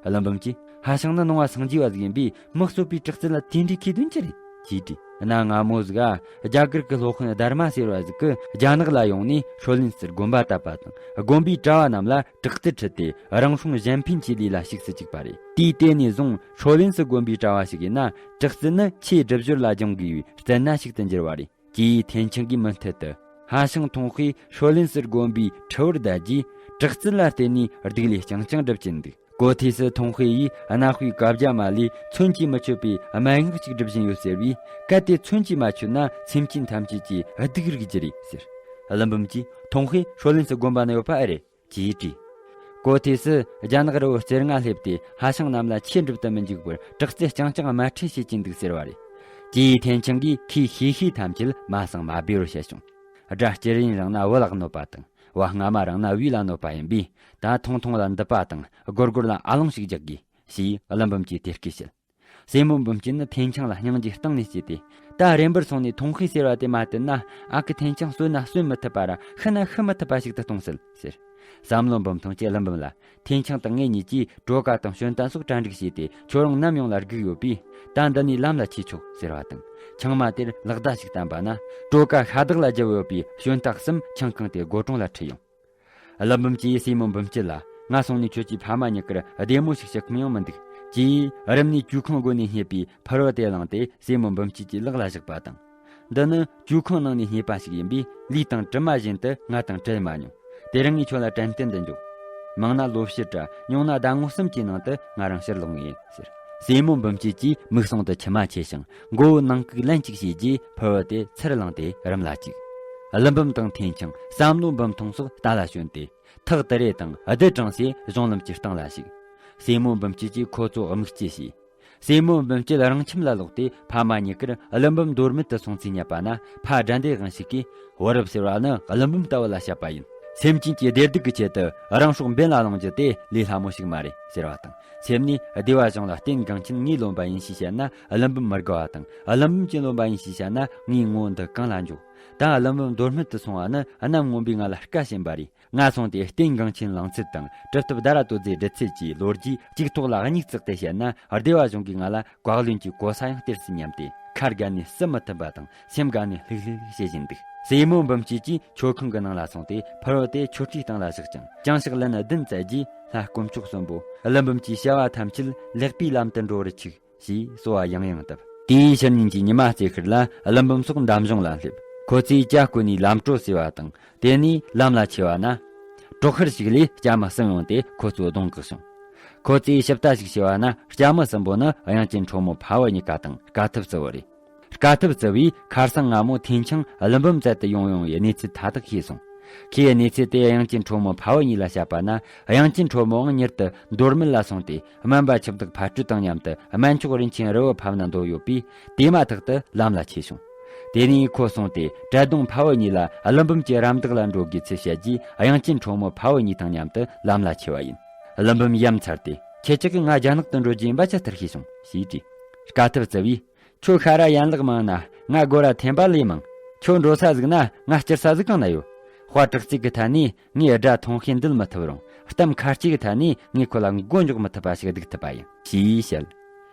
ཀླུ་འབུམ་གྱིས། ཧ་ཤང་ནི་ནང་བ་སངས་རྒྱས་པ་ཟིག་ཡིན་པས་མི་གསོད་པའི་དྲག་རྩལ་ལ་དེ་འདྲའི་མཁས་དོན་ཅི་རེད། ཅེས་དྲིས། གནའ་སྔ་མོ་ཟིག་ག་རྒྱ་གར་གྱི་སློབ་དཔོན་དྷརྨ་སེ་བ་ཟིག་གིས་རྒྱ་ནག་ལ་ཡོང་ནས་ཧྲོ་ལིན་སི་དགོན་པ་བཏབ་པ་དང་། དགོན་པའི་གྲྭ་བ་རྣམས་ལ་དྲག་རྩལ་ཁྲིད་དེ་རང་སྲུང་གཞན་ཕན་གྱི་ལས་ལ་ཞུགས་སུ་བཅུག་པ་རེད། དུས་དེ་ནས་བཟུང་ཧྲོ་ལིན་སི་དགོན་པའི་གྲྭ་བ་ཞིག་ཡིན་ན། དྲག་རྩལ་ནི་ཆེས་སྒྲུབ་སྦྱོར་ལ་སྦྱོང་དགོས་པའི་རྩལ་སྣ་ཞིག་ཏུ་འགྱུར་བ་རེད། ཀྱིས་ཐེན་ཆང་གི་མུ་མཐུད་དུ། ཧ་ཤང་ཐོང་ཧེ་ཧྲོ་ལིན་སི་དགོན་པའི་ཁྲི་བར་བསྡད་རྗེས། དྲག་རྩལ་ལ་བརྟེན་ནས་སྡུག་ལས་རྐྱང་རྐྱང་སྒྲུབ་ཀྱིན་འདུག་གོ་ཐོས་སུ་ཐོང་ཧེ་ཡིས་གནའ་དཔེའི་བཀའ་རྒྱ་མ་ལས་མཚོན་གྱིས་མི་ཆོད་པའི་སྨྲེ་སྔགས་ཅིག་སྒྲུབ་བཞིན་ཡོད་ཟེར་བས། གལ་ཏེ་མཚོན་གྱིས་མ་ཆོད་ན་སེམས་ཅན་ཐམས་ཅད་ཀྱི་སྡུག་རུག་རྒྱུ་རེད་ཟེར། ཀླུ་འབུམ་གྱིས། ཐོང་ཧེ་ཧྲོ་ལིན་སི་དགོན་པ་ན་ཡོད་པ་ཨེ་རེད། ཅེས་དྲིས། གོ་ཐོས་སུ་རྒྱ་ནག་རི་བོ་རྩེ་ལྔ་སླེབས་ཏེ་ཧ་ཤང་རྣམས་ལ་ཆོས་སྒྲུབ་ཏུ་མི་འཇུག་པར་དྲག་རྩལ་རྐྱང་རྐྱང་དམར་ཁྲིད་བྱེད་ཀྱིན་འདུག་ཟེར་བ་རེད། ཀྱིས་ཐེན་ཆང་གིས་ཁོས་ཤེས་ཤེས་ཐམས་ཅད་མ་གསང་མ་སྦས་པར་བཤད་བྱུང་། དགྲ་དཀྱིལ་ཡུན་རིང་ན་བུ་ལག་གནོད་པ་དང་། བ་ལྔ་མ་རིང་ན་བུ་ལ་གནོད་པ་ཡིན་པས། ད་ཐོང་ཐོང་ལ་འདུད་པ་དང་སྒོར་སྒོར་ལ་ཨ་ལོང་ཞིག་རྒྱག་དགོས། ཞེས་ཀླུ་འབུམ་གྱིས་དེ་སྐད་བཤད། སྲས་མོ་འབུམ་སྐྱིད་ནི་ཐེན་ཆང་ལ་སྙིང་རྗེ་གཏིང་ནས་སྐྱེས་ཏེ། ད་རེ་འབུར་སོང་ནས་ཐོང་ཧེ་ཟེར་བ་དེ་མ་བསྟུན་ན། ཨ་ཁུ་ཐེན་ཆང་གསོད་ན་གསོད་མི་ཐུབ་པ་ར་ཤི་ན་ཤི་མི་ཐུབ་པ་ཞིག་ཏུ་གཏོང་སྲིད་ཟེར། བསམ་བློ་འབུམ་ཐོང་གྱིས་ཀླུ་འབུམ་ལ། ཐེན་ཆང་དང་ངེད་གཉིས་ཀྱིས་གྲོ་ག་དང་ཞོན་རྟ་སོགས་གྲ་སྒྲིག་བྱས་ཏེ། ཁྱོད་རང་ནམ་ཡོང་ལ་སྒུག་ཡོད་པས། ད་འདི་ནས་ལམ་ལ་ཆས་ཆོག་ཟེར་བ་དང་། ཆང་མ་དེར་ལག་བརྡ་ཞིག་བསྟན་པ་ན། གྲོ་ག་ཤ་དག་ལ་བརྒྱབ་ཡོད་པའི་ཞོན་རྟ་གསུམ་ཆང་ཁང་དེ་སྒོ་དྲུང་ལ་ཁྲིད་ཡོང་། ཀླུ་འབུམ་གྱིས་སྲས་མོ་འབུམ་སྐྱིད་ལ། ང་སོང་ནས་ཁྱོད་ཀྱི་ཕ་མ་གཉིས་ཀར་བདེ་མོ་ཞིག་བྱེད་ཁོམ་ཡང་མི་འདུག་ཅེས་རུམ་ནས་ཇུས་ཁང་སྒོ་ནས་རྙེད་པའི་ཕུར་བུ་དེ་བླངས་ཏེ་སྲས་མོ་འབུམ་སྐྱིད་ཀྱི་ལག་ལ་བཞག་པ་དང་། འདི་ནི་ཇུས་ཁང་ནང་ནས་རྙེད་པ་ཞིག་ཡིན་པས། ལུས་དང་གྲིབ་མ་བཞིན་དུ་ང་དང་བྲལ་མ་མྱོང་། དེ་རིང་ངས་ཁྱོད་ལ་དྲན་རྟེན་དུ་འཇོག་མང་ན་ལོ་བཞི་དྲ་ཉུང་ན་ཟླ་ངོ་གསུམ་གྱི་ནང་དུ་ང་རང་ཕྱིར་ལོག་ངེས་ཡིན་ཟེར། སྲས་མོ་འབུམ་སྐྱིད་ཀྱིས་མིག་ཟུང་དུ་མཆི་མ་ཆེ་ཞིང་། མགོ་བོ་ནང་བཀུག་ལན་གཅིག་བྱས་རྗེས་ཕུར་བུ་དེ་ཚུར་བླངས་ཏེ་རུམ་ལ་བཅུག་ཀླུ་འབུམ་དང་ཐེན་ཆང་བསམ་བློ་འབུམ་ཐོང་སོགས་རྟ་ལ་ཞོན་ཏེ། ཐག་ཏུ་རེ་དང་རྡུལ་གྲང་སའི་གཞུང་ལམ་གྱི་སྟེང་ལ་ཞུགས། སྲས་མོ་འབུམ་སྐྱིད་ཀྱིས་ཁོ་ཚོ་དམིགས་བསྐྱེད་བྱས། སྲས་མོ་འབུམ་སྐྱིད་རང་ཁྱིམ་ལ་ལོག་སྟེ་ཕ་མ་གཉིས་ཀར་ཀླུ་འབུམ་མདོ་སྨད་དུ་སོང་ཚུལ་བསྙད་པ་ན། ཕ་དགྲ་འདུལ་དབང་ཕྱུག་གིས། བུ་རབས་ཟེར་བ་ནི་ཀླུ་འབུམ་ལྟ་བུ་ལ་བཤད་པ་ཡིན། སེམས་ཅན་གྱི་བདེ་སྡུག་གི་ཆེད་དུ་རང་སྲོག་འབེན་ལ་བླང་རྒྱུ་དེ་ལས་སླ་མོ་ཞིག་མ་རེད་ཟེར་བ་དང་། སེམས་ནས་སྡེ་བ་གཞུང་ལ་རྟེན་འགངས་ཆེན་ངས་ལོན་པ་ཡིན་ཞེས་བཤད་ན་ཀླུ་འབུམ་མི་དགའ་བ་དང་། ཀླུ་འབུམ་གྱིས་ལོན་པ་ཡིན་ཞེས་བཤད་ན་ངའི་ངོ་འདི་གང་ལ་འཇོག་ད་ཀླུ་འབུམ་མདོ་སྨད་དུ་སོང་བ་ནི་གནམ་སྔོན་པོས་ང་ལ་བཀའ་བྱིན་པ་རེད། ང་སོང་སྟེ་རྟེན་འགངས་ཆེན་བླང་ཚུལ་དང་། གྲུབ་ཐོབ་དྷ་ར་རྡོ་རྗེའི་འབྲི་ཚུལ་བཅས་ལོ་རྒྱུས་གཅིག་ཐོག་ལ་གཉིས་བརྩེགས་ཏེ་བཤད་ན། སྡེ་བ་གཞུང་གིས་ང་ལ་བཀའ་བློན་གྱི་གོ་ས་ཡང་སྟེར་སྲིད་སྙམ་སྟེ། ཁ་དགའ་ནས་བསུ་མི་ཐུབ་པ་དང་། སེམས་དགའ་ནས་ལྷུག་ལྷུག་བྱེད་བཞིན་འདུག་སྲས་མོ་འབུམ་སྐྱིད་ཀྱིས་མཆོད་ཁང་གི་ནང་ལ་སོང་སྟེ་ཕུར་བུ་དེ་མཆོད་ཁྲིའི་སྟེང་ལ་བཞག་ཅིང་། བྱང་ཕྱོགས་ལན་བདུན་བསྩལ་རྗེས། ལྷ་དཀོན་མཆོག་གསུམ་པོ། ཀླུ་འབུམ་གྱི་བྱ་བ་ཐམས་ཅད་ལེགས་པའི་ལམ་དུ་འགྲོ་བར་གྱིས། ཞེས་གསོལ་བ་ཡང་ཡང་བཏབ། དེའི་ཕྱི་ཉིན་གྱི་ཉི་མ་རྩེ་ཤར་ལ་ཀླུ་འབུམ་སོགས་འདམ་གཞུང་ལ་སླེབས། ཁོ་ཚོས་ཇ་བསྐོལ་ནས་ལམ་དྲོད་བསྲེས་པ་དང་། དེ་ནས་ལམ་ལ་ཆས་པ་ན། གྲོག་ཤར་ཞིག་ལས་སྐྱ་མི་གསུམ་ཡོང་སྟེ་ཁོ་ཚོའི་གདོང་བཀག་བྱུང་། ཁོ་ཚོས་ཞིབ་ལྟ་ཞིག་བྱས་པ་ན། སྐྱ་མི་གསུམ་པོ་ནི་དབྱངས་ཅན་གྲོགས་མོ་ཕ་བུ་གཉིས་ཀ་དང་དཀའ་ཐུབ་རྩི་བོ་རེད། དཀའ་ཐུབ་རྩི་བོས་ཁར་སང་སྔ་མོ་ཐེན་ཆང་ཀླུ་འབུམ་བཙལ་དུ་ཡོང་ཡོང་བའི་གནས་ཚུལ་མཐའ་དག་ཤེས་སོང་། ཁོས་གནས་ཚུལ་དེ་དབྱངས་ཅན་གྲོགས་མོ་ཕ་བུ་གཉིས་ལ་བཤད་པ་ན། དབྱངས་ཅན་གྲོགས་མོའང་མྱུར་དུ་མདོ་སྨད་ལ་སོང་སྟེ། སྨན་པ་འཆི་བདག་ཕ་སྤྲུལ་དང་མཉམ་དུ་སྨན་མཆོག་རིན་ཆེན་རི་བོ་ཕབ་ན་འདོད་ཡོད་པས། དེ་མ་ཐག་ཏུ་ལམ་ལ་ཆས་བྱུང་། དེ་ནས་ཁོ་སོང་སྟེ་བྲེ་གདོང་ཕ་བུ་གཉིས་ལ་ཀླུ་འབུམ་གྱི་རམ་འདེགས་ལ་འགྲོ་དགོས་ཚུལ་བཤད་རྗེས། དབྱངས་ཅན་གྲོགས་མོ་ཕ་བུ་གཉིས་དང་མཉམ་དུ་ལམ་ལ་ཆས་པ་ཡིན། ཀླུ་འབུམ་ཡ་མཚར་ཏེ། ཁྱེད་ཅག་གིས་ང་རྒྱ་ནག་ཏུ་འགྲོ་རྒྱུ་ཡིན་པ་ཇི་ལྟར་ཤེས་སོང་ཞེས་དྲིས། དཀའ་ཐུབ་རྩི་བས། ཁྱོད་ཤ་ར་ཡན་ལག་མང་ན་ང་སྒོ་ར་འཐེན་པ་ལས་མང་། ཁྱོད་འགྲོ་ས་ཟིག་ན་ང་སྐྱུར་ས་ཟིག་གང་ན་ཡོད། དཔའ་དྲག་རྩལ་གྱི་ཐད་ནས་ངས་དགྲ་ཐོང་ཤེས་འདུལ་མི་ཐུབ་རུང་། གཏམ་ཁ་ལྕེ་གི་ཐད་ནས་ངས་ཁོ་ལ་མགོ་འཇོག་མི་ཐུབ་པ་ཞིག་སྡིག་ཐུབ་པ་ཡིན། ཞེས་བཤད།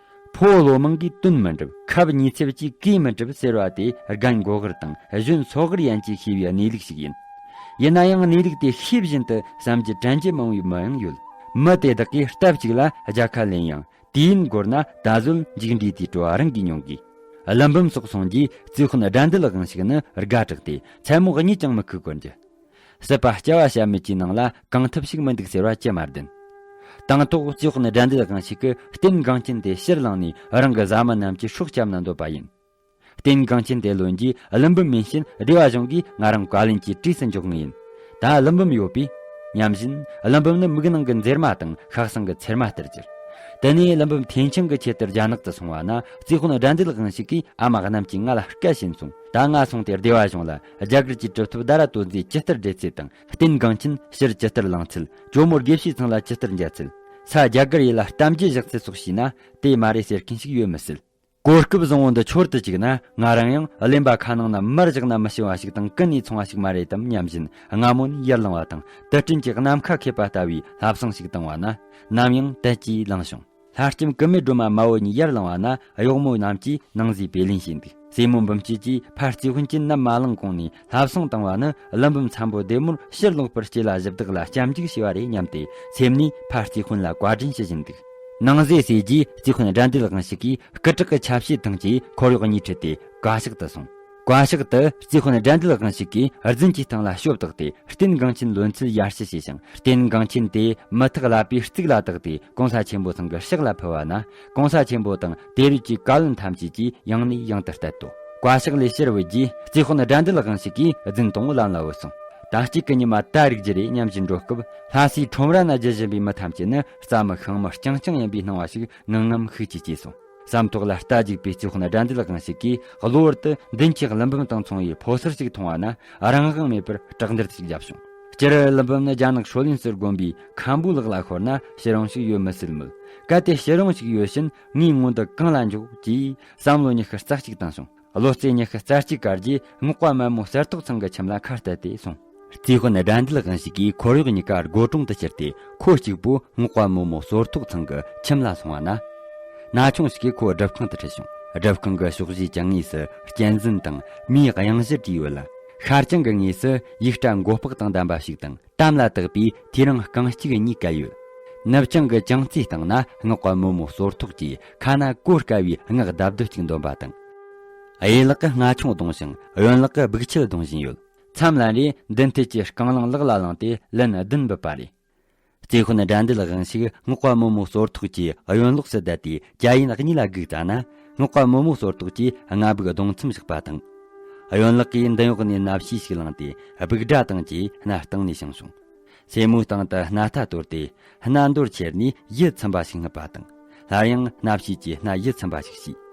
ཕོ་བོ་ལོ་མང་གིས་དོན་མི་འགྲུབ། ཁབ་གཉིས་ཚེབ་ཀྱིས་གོས་མི་འགྲུབ་ཟེར་བ་དེ། རྒན་མགོ་དཀར་དང་གཞོན་སོ་དཀར་ཡན་གྱིས་ཤེས་པའི་གནས་ལུགས་ཤིག་ཡིན། ཡིན་ན་ཡང་གནས་ལུགས་དེ་ཤེས་བཞིན་དུ་བསམ་རྒྱུ་དྲན་རྒྱུ་མང་བའི་མི་ཡང་ཡོད། མི་དེ་དག་གིས་སྟབས་གཅིག་ལ་རྒྱལ་ཁ་ལེན་ཡང་། དུས་ཡུན་འགོར་ན་ད་གཟོད་མཇུག་འབྲས་དེའི་སྤྲོ་བ་རང་གིས་མྱོང་དགོས། ཀླུ་འབུམ་སོགས་སོང་རྗེས་རྩིས་དཔོན་དགྲ་འདུལ་དབང་ཕྱུག་ནི་དགའ་དྲགས་ཏེ་མཚན་མོ་གཉིད་ཀྱང་མི་ཁུག་གོ་རྒྱུ། སྲིད་པ་སྐྱ་བ་བྱ་མེད་ཀྱི་ནང་ལ་གང་ཐུབ་ཞིག་མི་འདུག་ཟེར་བ་ཅི་མ་བདེན། དང་ཐོག་རྩིས་དཔོན་དགྲ་འདུལ་དབང་ཕྱུག་གིས་རྟེན་འགངས་ཆེན་དེ་ཕྱིར་བླངས་ནས་རང་གི་བཟའ་མི་རྣམས་ཀྱི་སྲོག་བསྐྱབས་ན་འདོད་པ་ཡིན། རྟེན་འགངས་ཆེན་དེ་ལོན་རྗེས་ཀླུ་འབུམ་མིན་ཕྱིན་སྡེ་བ་གཞུང་གིས་ང་རང་བཀའ་བློན་གྱི་གྲས་སུ་འཇོག་ངེས་ཡིན། ད་ཀླུ་འབུམ་ཡོད་པས། ཉམས་བཞིན་ཀླུ་འབུམ་ནི་མིག་ནང་གི་འཛེར་མ་དང་ཤ་གསང་གི་ཚེར་མ་ལྟར་གྱུར། དེ་ནས་ཀླུ་འབུམ་ཐེན་ཆང་གི་ཆེད་དུ་རྒྱ་ནག་ཏུ་སོང་བ་ན། རྩིས་དཔོན་དགྲ་འདུལ་དབང་ཕྱུག་གིས་ཨ་མ་རྣམས་ཀྱིས་ང་ལ་བཀའ་བྱིན་སོང་། ད་ང་སོང་སྟེ་སྡེ་བ་གཞུང་ལ་རྒྱ་གར་གྱི་གྲུབ་ཐོབ་དྷ་ར་རྡོ་རྗེ་ཇི་ལྟར་འབྲེལ་ཚུལ་དང་། རྟེན་འགངས་ཆེན་ཕྱིར་ཇི་ལྟར་བླངས་ཚུལ། ཇོ་མོ་དགེ་བཤེས་ཚང་ལ་ཇི་ལྟར་མཇལ་ཚུལ། ས་རྒྱ་གར་ཡུལ་ལ་གཏམ་རྒྱུད་བཞག་ཚུལ་སོགས་ཤེས་ན། དེ་མ་རེད་ཟེར་མཁན་ཞིག་ཡོད་མི་སྲིད། གོ་སྐབས་བཟང་བོ་འདི་འཆོར་དུ་བཅུག་ན། ང་རང་ཡང་གླེན་པ་ཁ་ནང་ན་མར་བཞག་ན་མི་ཤི་བ་ཞིག་དང་ཀུན་ནས་ཚོང་བ་ཞིག་མ་རེད་དམ་སྙམ་བཞིན། སྔ་མོ་ནས་ཡར་ལངས་པ་དང་དུ་སྤྲིན་གྱི་ནམ་མཁའ་ཁེབས་པ་ལྟ་བུའི་ལྷ་བསང་ཞིག་བཏང་བ་ན། ནམ་ཡང་དལ་གྱིས་ལངས་བྱུང་། ལྷ་ལྕམ་ཀུ་མའི་སྒྲོལ་མ་མ་བུ་གཉིས་ཡར་ལངས་པ་ན། གཡོག་མོ་རྣམས་ཀྱིས་ནང་གཟིགས་པའི་ལན་བྱས་འདུག་སྲས་མོ་འབུམ་སྐྱིད་ཀྱིས་ཕར་རྩིས་དཔོན་གྱི་ནམ་མ་ལངས་གོང་ནས་ལྷ་བསང་བཏང་བ་ནི། ཀླུ་འབུམ་ཚ་འབོད་བདེ་མོར་ཕྱིར་ལོག་པར་སྐྱེལ་ལ་གཞི་བདག་ལ་སྐྱབས་འཇུག་བྱས་པ་རེད་སྙམ་སྟེ། སེམས་ནས་ཕར་རྩིས་དཔོན་ལ་བཀའ་དྲིན་ཞུ་བཞིན་འདུག་ནང་གཟིགས་ཟས་རྗེས་རྩིས་དཔོན་དགྲ་འདུལ་དབང་ཕྱུག་གིས་སྐུ་དྲག་གི་ཆ་བྱད་བཏང་རྗེས་འཁོར་གཡོག་གཉིས་ཁྲིད་དེ་བཀའ་ཤག་ཏུ་སོང་། བཀའ་ཤག་ཏུ་རྩིས་དཔོན་དགྲ་འདུལ་དབང་ཕྱུག་གིས་རྫུན་གྱི་སྟེང་ལ་ཞོ་བཏགས་ཏེ། རྟེན་འགངས་ཆེན་ལོན་ཚུལ་ཡར་ཞུ་བྱས་ཤིང་། རྟེན་འགངས་ཆེན་དེ་མུ་ཐག་ལ་པའི་རྩིག་ལ་བཏགས་ཏེ། གོང་ས་ཆེན་པོ་ཚང་གི་ཕྱག་ལ་ཕུལ་བ་ན། གོང་ས་ཆེན་པོ་དང་དེ་རིགས་ཀྱི་བཀའ་བློན་ཐམས་ཅད་ཀྱིས་ཡང་ནས་ཡང་དུ་བསྟད་དོ། བཀའ་ཤག་ལས་ཕྱིར་བུད་རྗེས་རྩིས་དཔོན་དགྲ་འདུལ་དབང་ཕྱུག་གིས་རྫུན་དང་ལམ་ལ་བུད་སོང་། ད་གཅིག་གི་ཉི་མ་ད་རིག་རྒྱུ་རེད་སྙམ་བཞིན་འགྲོ་སྐབས། ལྷ་སའི་ཁྲོམ་ར་ན་རྒྱུ་བཞིན་པའི་མི་ཐམས་ཅད་ནི་རྩྭ་མི་ཤིང་མི་རྐྱང་རྐྱང་ཡིན་པའི་སྣང་བ་ཞིག་ངང་ངམ་ཤུགས་ཀྱིས་སྐྱེས་སོང་། ཟམ་ཐོག་ལ་རྟ་རྒྱུག་པའི་རྩིས་དཔོན་དགྲ་འདུལ་དབང་ཕྱུག་གིས་གློ་བུར་དུ་མདུན་གྱི་ཀླུ་འབུམ་དང་མཚུངས་པའི་ཕོ་གསར་ཞིག་མཐོང་བ་ན། རང་དབང་མེད་པར་བྲག་འདིར་ཅིག་བརྒྱབ་བྱུང་། སྤྱིར་ཀླུ་འབུམ་ནི་རྒྱ་ནག་ཧྲོ་ལིན་སུར་དགོན་པའི་མཁན་པོའི་ལག་ལ་ཤོར་ན་ཕྱིར་འོང་ཞིག་ཡོད་མི་སྲིད་མོད། གལ་ཏེ་ཕྱིར་འོང་ཞིག་ཡོད་ཕྱིན་ངའི་ངོ་འདི་གང་ལ་འཇོག་ཅེས་བསམ་བློ་ཉི་ཤུ་རྩ་གཅིག་བཏང་བྱུང་། བློ་རྩེ་ཉི་ཤུ་རྩ་གཅིག་བཀར་རྗེས་སྔགས་པ་མི་མོ་གསེར་ཐོག་ཚང་གི་ཁྱིམ་ལ་ཁ་གཏད་དེ་སོང་། རྩིས་དཔོན་དགྲ་འདུལ་དབང་ཕྱུག་གིས་འཁོར་གཡོག་གཉིས་ཀ་སྒོ་དྲུང་དུ་ཁྱེར་ཏེ། ཁོ་གཅིག་པུ་སྔགས་པ་མི་མོ་གསེར་ཐོག་ཚང་གི་ཁྱིམ་ལ་སོང་བ་ན། ན་ཆུང་ཞིག་གིས་ཁོ་སྒྲུབ་ཁང་དུ་ཁྲིད་བྱུང་། སྒྲུབ་ཁང་གི་ཕྱོགས་བཞིའི་གྱང་ངོས་སུ་གཅན་གཟན་དང་མིའི་གཡང་གཞི་བྲིས་ཡོད་ལ། ཤར་གྱང་གི་ངོས་སུ་ཡིག་སྐྲ་མགོ་ལྤགས་དང་ལྡན་པ་ཞིག་དང་། གཏམ་ལ་བཏགས་པའི་ཐེའུ་རང་རྐང་གཅིག་གཉིས་བཀལ་ཡོད། ནུབ་བྱང་གི་གྱང་རྩེའི་སྟེང་ན་སྔགས་པ་མི་མོ་གསེར་ཐོག་གིས་ཁ་ན་གོ་དཀའ་བའི་སྔགས་ལྡབ་ལྡིབ་ཅིག་འདོན་པ་དང་། གཡས་ལག་གིས་སྔ་ཆུང་རྡུང་ཞིང་གཡོན་ལག་གིས་སྦུག་ཆུ་རྡུང་བཞིན་ཡོད། མཚམས་ལ་རེ་མདུན་ཐད་ཀྱི་རྐང་ལག་ལག་ལ་བླངས་ཏེ་ལན་བདུན་འབུད་པ་རེད། རྩིས་དཔོན་དགྲ་འདུལ་དབང་ཕྱུག་སྔགས་པ་མི་མོ་གསེར་ཐོག་གི་གཡོན་ལོགས་སུ་བསྡད་དེ་གྱ་ཡན་གཉིས་ལ་སྒུག་ཙ་ན། སྔགས་པ་མི་མོ་གསེར་ཐོག་གིས་སྔ་སྦུག་རྡུང་མཚམས་བཞག་པ་དང་། གཡོན་ལག་གིས་མདུན་འོག་ནས་སྣ་ཕྱིས་ཤིག་བླངས་ཏེ་སྦུག་སྒྲ་དང་བཅས་སྣ་སྟེང་ནས་བྱིངས་བྱུང་། སེན་མོའི་སྟེང་དུ་སྣ་ཐ་གཏོར་ཏེ་སྣ་འདོར་ཁྱེར་ནས་ཡིད་ཚིམ་པ་ཞིག་བསྣུབས་པ་དང་། སླར་ཡང་སྣ་ཕྱིས་ཀྱིས་སྣ་ཡིད་ཚིམ་པ་ཞིག་བྱས།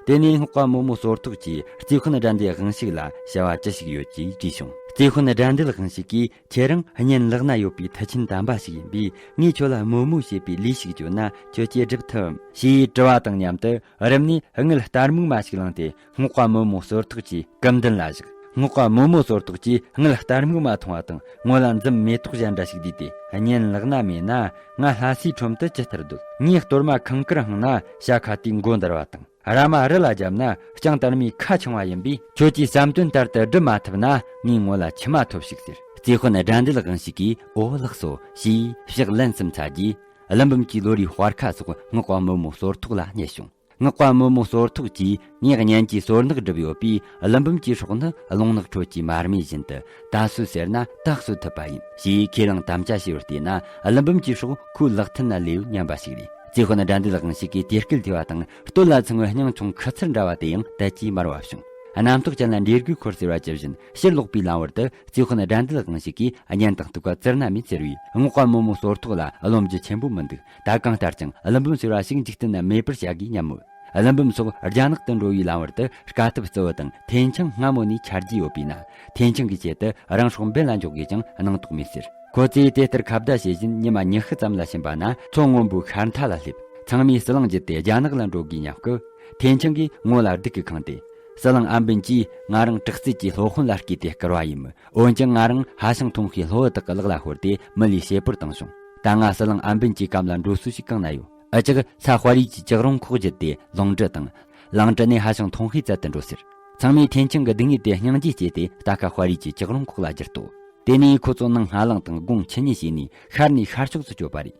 དེ་ནས་སྔགས་པ་མི་མོ་གསེར་ཐོག་གིས་རྩིས་དཔོན་དགྲ་འདུལ་དབང་ཕྱུག་ལ་བྱ་བ་ཅི་ཞིག་ཡོད་ཅེས་དྲིས་བྱུང་། རྩིས་དཔོན་དགྲ་འདུལ་དབང་ཕྱུག་གིས། ཁྱེད་རང་གཉེན་ལག་ན་ཡོད་པའི་མཐུ་ཆེན་དམ་པ་ཞིག་ཡིན་པས། ངས་ཁྱོད་ལ་དམོད་མོ་བྱེད་པའི་ལས་ཤིག་བཅོལ་ན་ཁྱོད་ཀྱིས་སྒྲུབ་ཐུབ་བམ་ཞེས་དྲི་བ་དང་མཉམ་དུ། རིམ་ནས་དངུལ་སྟར་སྨུག་མ་ཞིག་བླངས་ཏེ། སྔགས་པ་མི་མོ་གསེར་ཐོག་གི་སྐུ་མདུན་ལ་བཞག་སྔགས་པ་མི་མོ་གསེར་ཐོག་གིས་དངུལ་སྟར་སྨུག་མ་མཐོང་བ་དང་། ངོ་ལ་འཛུམ་མེ་ཏོག་གཞན་འདྲ་ཞིག་བསྡུས་ཏེ། གཉེན་ལག་ན་མེད་ན། ང་ལྷ་སའི་ཁྲོམ་དུ་ཇི་ལྟར་སྡོད། ངའི་གཏོར་མ་ཁང་དཀར་འཕངས་ན་བྱ་ཁ་དེའི་མགོ་འདར་བ་དང་། ར་མ་རི་ལ་བརྒྱབ་ན་རྐྱང་དར་མའི་ཁ་འཆིང་བ་ཡིན་པས། ཁྱོད་ཀྱིས་བསམ་དོན་ལྟར་དུ་སྒྲུབ་མ་ཐུབ་ན། ངའི་ངོ་ལ་མཆི་མ་ཐོབས་ཤིག་ཟེར། རྩིས་དཔོན་དགྲ་འདུལ་དབང་ཕྱུག་གིས། འོ་ལགས་སོ། ཞེས་ཕྱག་ལན་གསུམ་འཚལ་རྗེས། ཀླུ་འབུམ་གྱི་ལོ་རེའི་སྤར་ཁ་སོགས་སྔགས་པ་མི་མོ་གསེར་ཐོག་ལ་བསྙལ་བྱུང་། སྔགས་པ་མི་མོ་གསེར་ཐོག་གིས། ངས་གཉེན་གྱི་སོར་ནག་བསྒྲུབས་ཡོད་པས། ཀླུ་འབུམ་གྱི་སྲོག་ནི་རླུང་ནག་ཁྲོད་ཀྱི་མར་མེ་བཞིན་དུ། ད་སུ་ཟེར་ན་ད་གསོད་ཐུབ་པ་ཡིན། ཞེས་ཁས་བླངས་དམ་བཅའ་བྱས་པར་བལྟས་ན། ཀླུ་འབུམ་གྱི་སྲོག་ཁོའི་ལག་མཐིལ་ན་ལུས་ཡོད་སྙམ་པ་ཞིག་རེད། རྩིས་དཔོན་དགྲ་འདུལ་དབང་ཕྱུག་གིས་དེ་སྐད་ཐོས་པ་དང་། སྟོད་ལ་འཚང་བའི་སྙིང་ཆུང་ཁུ་ཚུར་འདྲ་བ་དེ་ཡང་དལ་གྱིས་མར་བབས་བྱུང་། རྣམ་རྟོག་ཅན་ལ་འདྲེ་རྒོད་འཁོར་ཟེར་བ་ཇི་བཞིན་ཕྱིར་ལོག་པའི་ལམ་བར་དུ། རྩིས་དཔོན་དགྲ་འདུལ་དབང་ཕྱུག་གིས་གཉེན་དང་གཏུགས་པ་བཙིར་ན་མེད་ཟེར་བས། སྔགས་པ་མི་མོ་གསེར་ཐོག་ལ་རློམ་རྒྱུ་ཆེན་པོ་མི་འདུག་ད་གང་ལྟར་ཀྱང་ཀླུ་འབུམ་ཟེར་བ་ཞིག་འཇིག་རྟེན་ན་མེད་པར་བྱ་དགོས་སྙམ་མོད། ཀླུ་འབུམ་སོགས་རྒྱ་ནག་ཏུ་འགྲོ་བའི་ལམ་བར་དུ་དཀའ་ཐུབ་གཙོ་བོ་དང་ཐེན་ཆང་སྔ་མོ་ནས་ཆ་རྒྱུས་ཡོད་པས་ན། ཐེན་ཆང་གི་ཆེད་དུ་རང་སྲོག་འབེན་ལ་འཇོག་དགོས་ཀྱང་སྣང་དོགས་མེད་ཟེར། ཁོ་ཚོས་དེ་ལྟར་ཁ་བརྡ་བྱེད་བཞིན་ཉི་མ་ཉི་ཤུ་ཙམ་ལ་ཕྱིན་པ་ན། མཚོ་སྔོན་པོའི་ཤར་མཐའ་ལ་སླེབས། ཚང་མས་ཟི་ལིང་བརྒྱུད་དེ་རྒྱ་ནག་ལ་འགྲོ་དགོས་སྙམ་སྐབས། ཐེན་ཆང་གིས་ངོ་ལ་སྡུག་གིས་ཁེངས་ཏེ། ཟི་ལིང་ཨན་པིན་གྱིས་ང་རང་དྲག་རྩལ་གྱི་སློབ་དཔོན་ལ་བརྟེན་ཏེ་བསྐུར་བ་ཡིན་མོད། འོན་ཀྱང་ང་རང་ཧྭ་ཤང་ཐོང་ཤའི་སློབ་བུ་དག་གི་ལག་ལ་ཤོར་ཏེ་མི་ལུས་ཤེད་པོར་བཏང་བྱུང་། ད་ང་ཟི་ལིང་ཨན་པིན་གྱི་གམ་ལ་འགྲོ་ས་ཞིག་གང་ན་ཡོད། ཨ་ཅག་ས་དཔའ་རིས་ཀྱི་ལྕགས་རོང་ཁོག་བརྒྱུད་དེ་ལོང་འབྲུ་དང་། ལོང་འབྲུ་ནས་ཧྭ་ཤང་ཐོང་ཤའི་རྩལ་དུ་འགྲོ་ཟེར། ཚང་མས་ཐེན་ཆང་གི་སྡུག་བསྔལ་དེ་སྙིང་རྗེ་སྐྱེས་ཏེ། རྟ་ཁ་དཔའ་རིས་ཀྱི་ལྕགས་རོང་ཁོག་ལ་བསྒྱུར་ཏོ། དེ་ནས་ཁོ་ཚོ་ནང་སྔ་ལངས་དང་དགུང་ཆུ་ནས་བྱས་ནས་ཤར་ནས་ཤར་ཕྱོགས་སུ་བསྐྱོད་པ་རེད།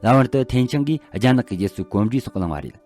ལམ་བར་དུ་ཐེན་ཆང་གིས་རྒྱ་ནག་གི་རྗེས་སུ་གོམ་འགྲོས་སོགས་བླངས་པ་རེད།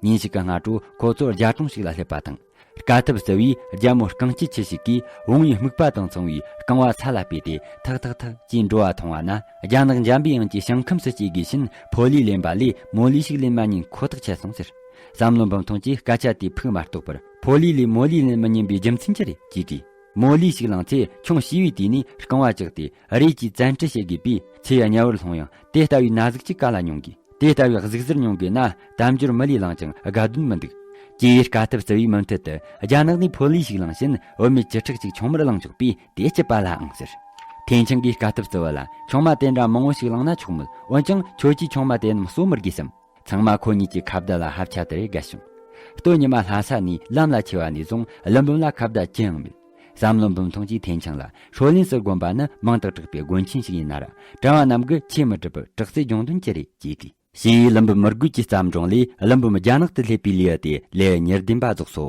ཉིན་ཞིག་གི་སྔ་དྲོ་ཁོ་ཚོ་རྒྱ་གྲོང་ཞིག་ལ་སླེབས་པ་དང་། དཀའ་ཐུབ་སྩལ་བས་རྒྱལ་མོ་རྐང་སྐྱིད་ཆུ་ཞིག་གིས་བུང་བའི་སྨུག་པ་དང་མཚུངས་པའི་རྐང་བ་ས་ལ་སྤོས་ཏེ། ཐག་ཐག་ཐག་ཅེས་འགྲོ་བ་མཐོང་བ་ན། རྒྱ་ནག་འཇམ་པའི་དབྱངས་ཀྱི་ཞིང་ཁམས་སུ་སྐྱེ་དགོས་ཕྱིན། ཕོ་ལུས་ལེན་པ་ལས་མོ་ལུས་ཤིག་ལེན་མ་ཉན་ཁོ་ཐག་ཆད་སོང་ཟེར། བསམ་བློ་འབུམ་ཐོང་གིས་སྐད་ཆ་དེ་ཕུགས་མ་རྟོགས་པར། ཕོ་ལུས་ལས་མོ་ལུས་ལེན་མི་ཉན་པའི་རྒྱུ་མཚན་ཅི་རེད་ཅེས་དྲིས། མོ་ལུས་ཤིག་ལེན་ཚེ་ཆུང་བྱིས་པའི་དུས་ནས་རྐང་བ་བཅག་སྟེ་རས་ཀྱིས་བཙན་ཁྲིད་བྱེད་དགོས་པས། ཚེ་ཡང་དམྱལ་བར་ལྷུང་ཡང་དེ་ལྟ་བུའི་ན་ཟུག་ཅིག་ག་ལ་མྱོང་དགོས། དེ་ལྟ་བུའི་གཟུགས་གཟེར་མྱོང་དགོས་ན། དལ་འབྱོར་མི་ལས་བླངས་ཀྱང་དགའ་དོན་མི་འདུག་ཅེས་དཀའ་ཐུབ་སྩལ་བའི་མུ་མཐུད་དུ། རྒྱ་ནག་ནས་ཕོ་ལུས་ཤིག་བླངས་ཕྱིན། བུད་མེད་བཅུ་ཕྲག་གཅིག་ཆུང་མར་བླངས་ཆོག་པས། དེ་སྐྱིད་པ་ལ་ཨང་ཟེར། ཐེན་ཆང་གིས་དཀའ་ཐུབ་སྩལ་བ་ལ། ཆུང་མ་དེ་འདྲ་མང་བོ་ཞིག་བླངས་ན་ཆོག་མོད། འོན་ཀྱང་ཁྱོད་ཀྱིས་ཆུང་མ་དེ་རྣམས་གསོ་མི་དགོས་སམ། ཚང་མ་ཁོ་གཉིས་ཀྱི་ཁ་བརྡ་ལ་ཧབ་ཆ་དེར་དགའ་བྱུང་ སྟོད་ཉི་མ་ལྷ་ས་ནས་ལམ་ལ་ཆས་པ་ནས་བཟུང་ཀླུ་འབུམ་ལ་ཁ་བརྡ་ཅི་ཡང་མེད། བསམ་བློ་འབུམ་ཐོང་གཅིག་འཐེན་ཆང་ལ། ཧྲོ་ལིན་སི་དགོན་པ་ནི་མིང་དང་གྲགས་པའི་དགོན་ཆེན་ཞིག་ཡིན་ན་ར། གྲྭ་བ་རྣམས་ཀྱིས་ཆོས་མི་སྒྲུབ་པར་དྲག་རྩལ་སྦྱོང་དོན་ཅི་རེད་ཅེས་དྲིས། ཞེས་ཀླུ་འབུམ་མི་རྒོད་ཀྱི་བརྩམས་སྒྲུང་ལས། ཀླུ་འབུམ་རྒྱ་ནག་ཏུ་སླེབས་པའི་ལེའུ་སྟེ་ལེའུ་ཉེར་བདུན་པ་རྫོགས་སོ།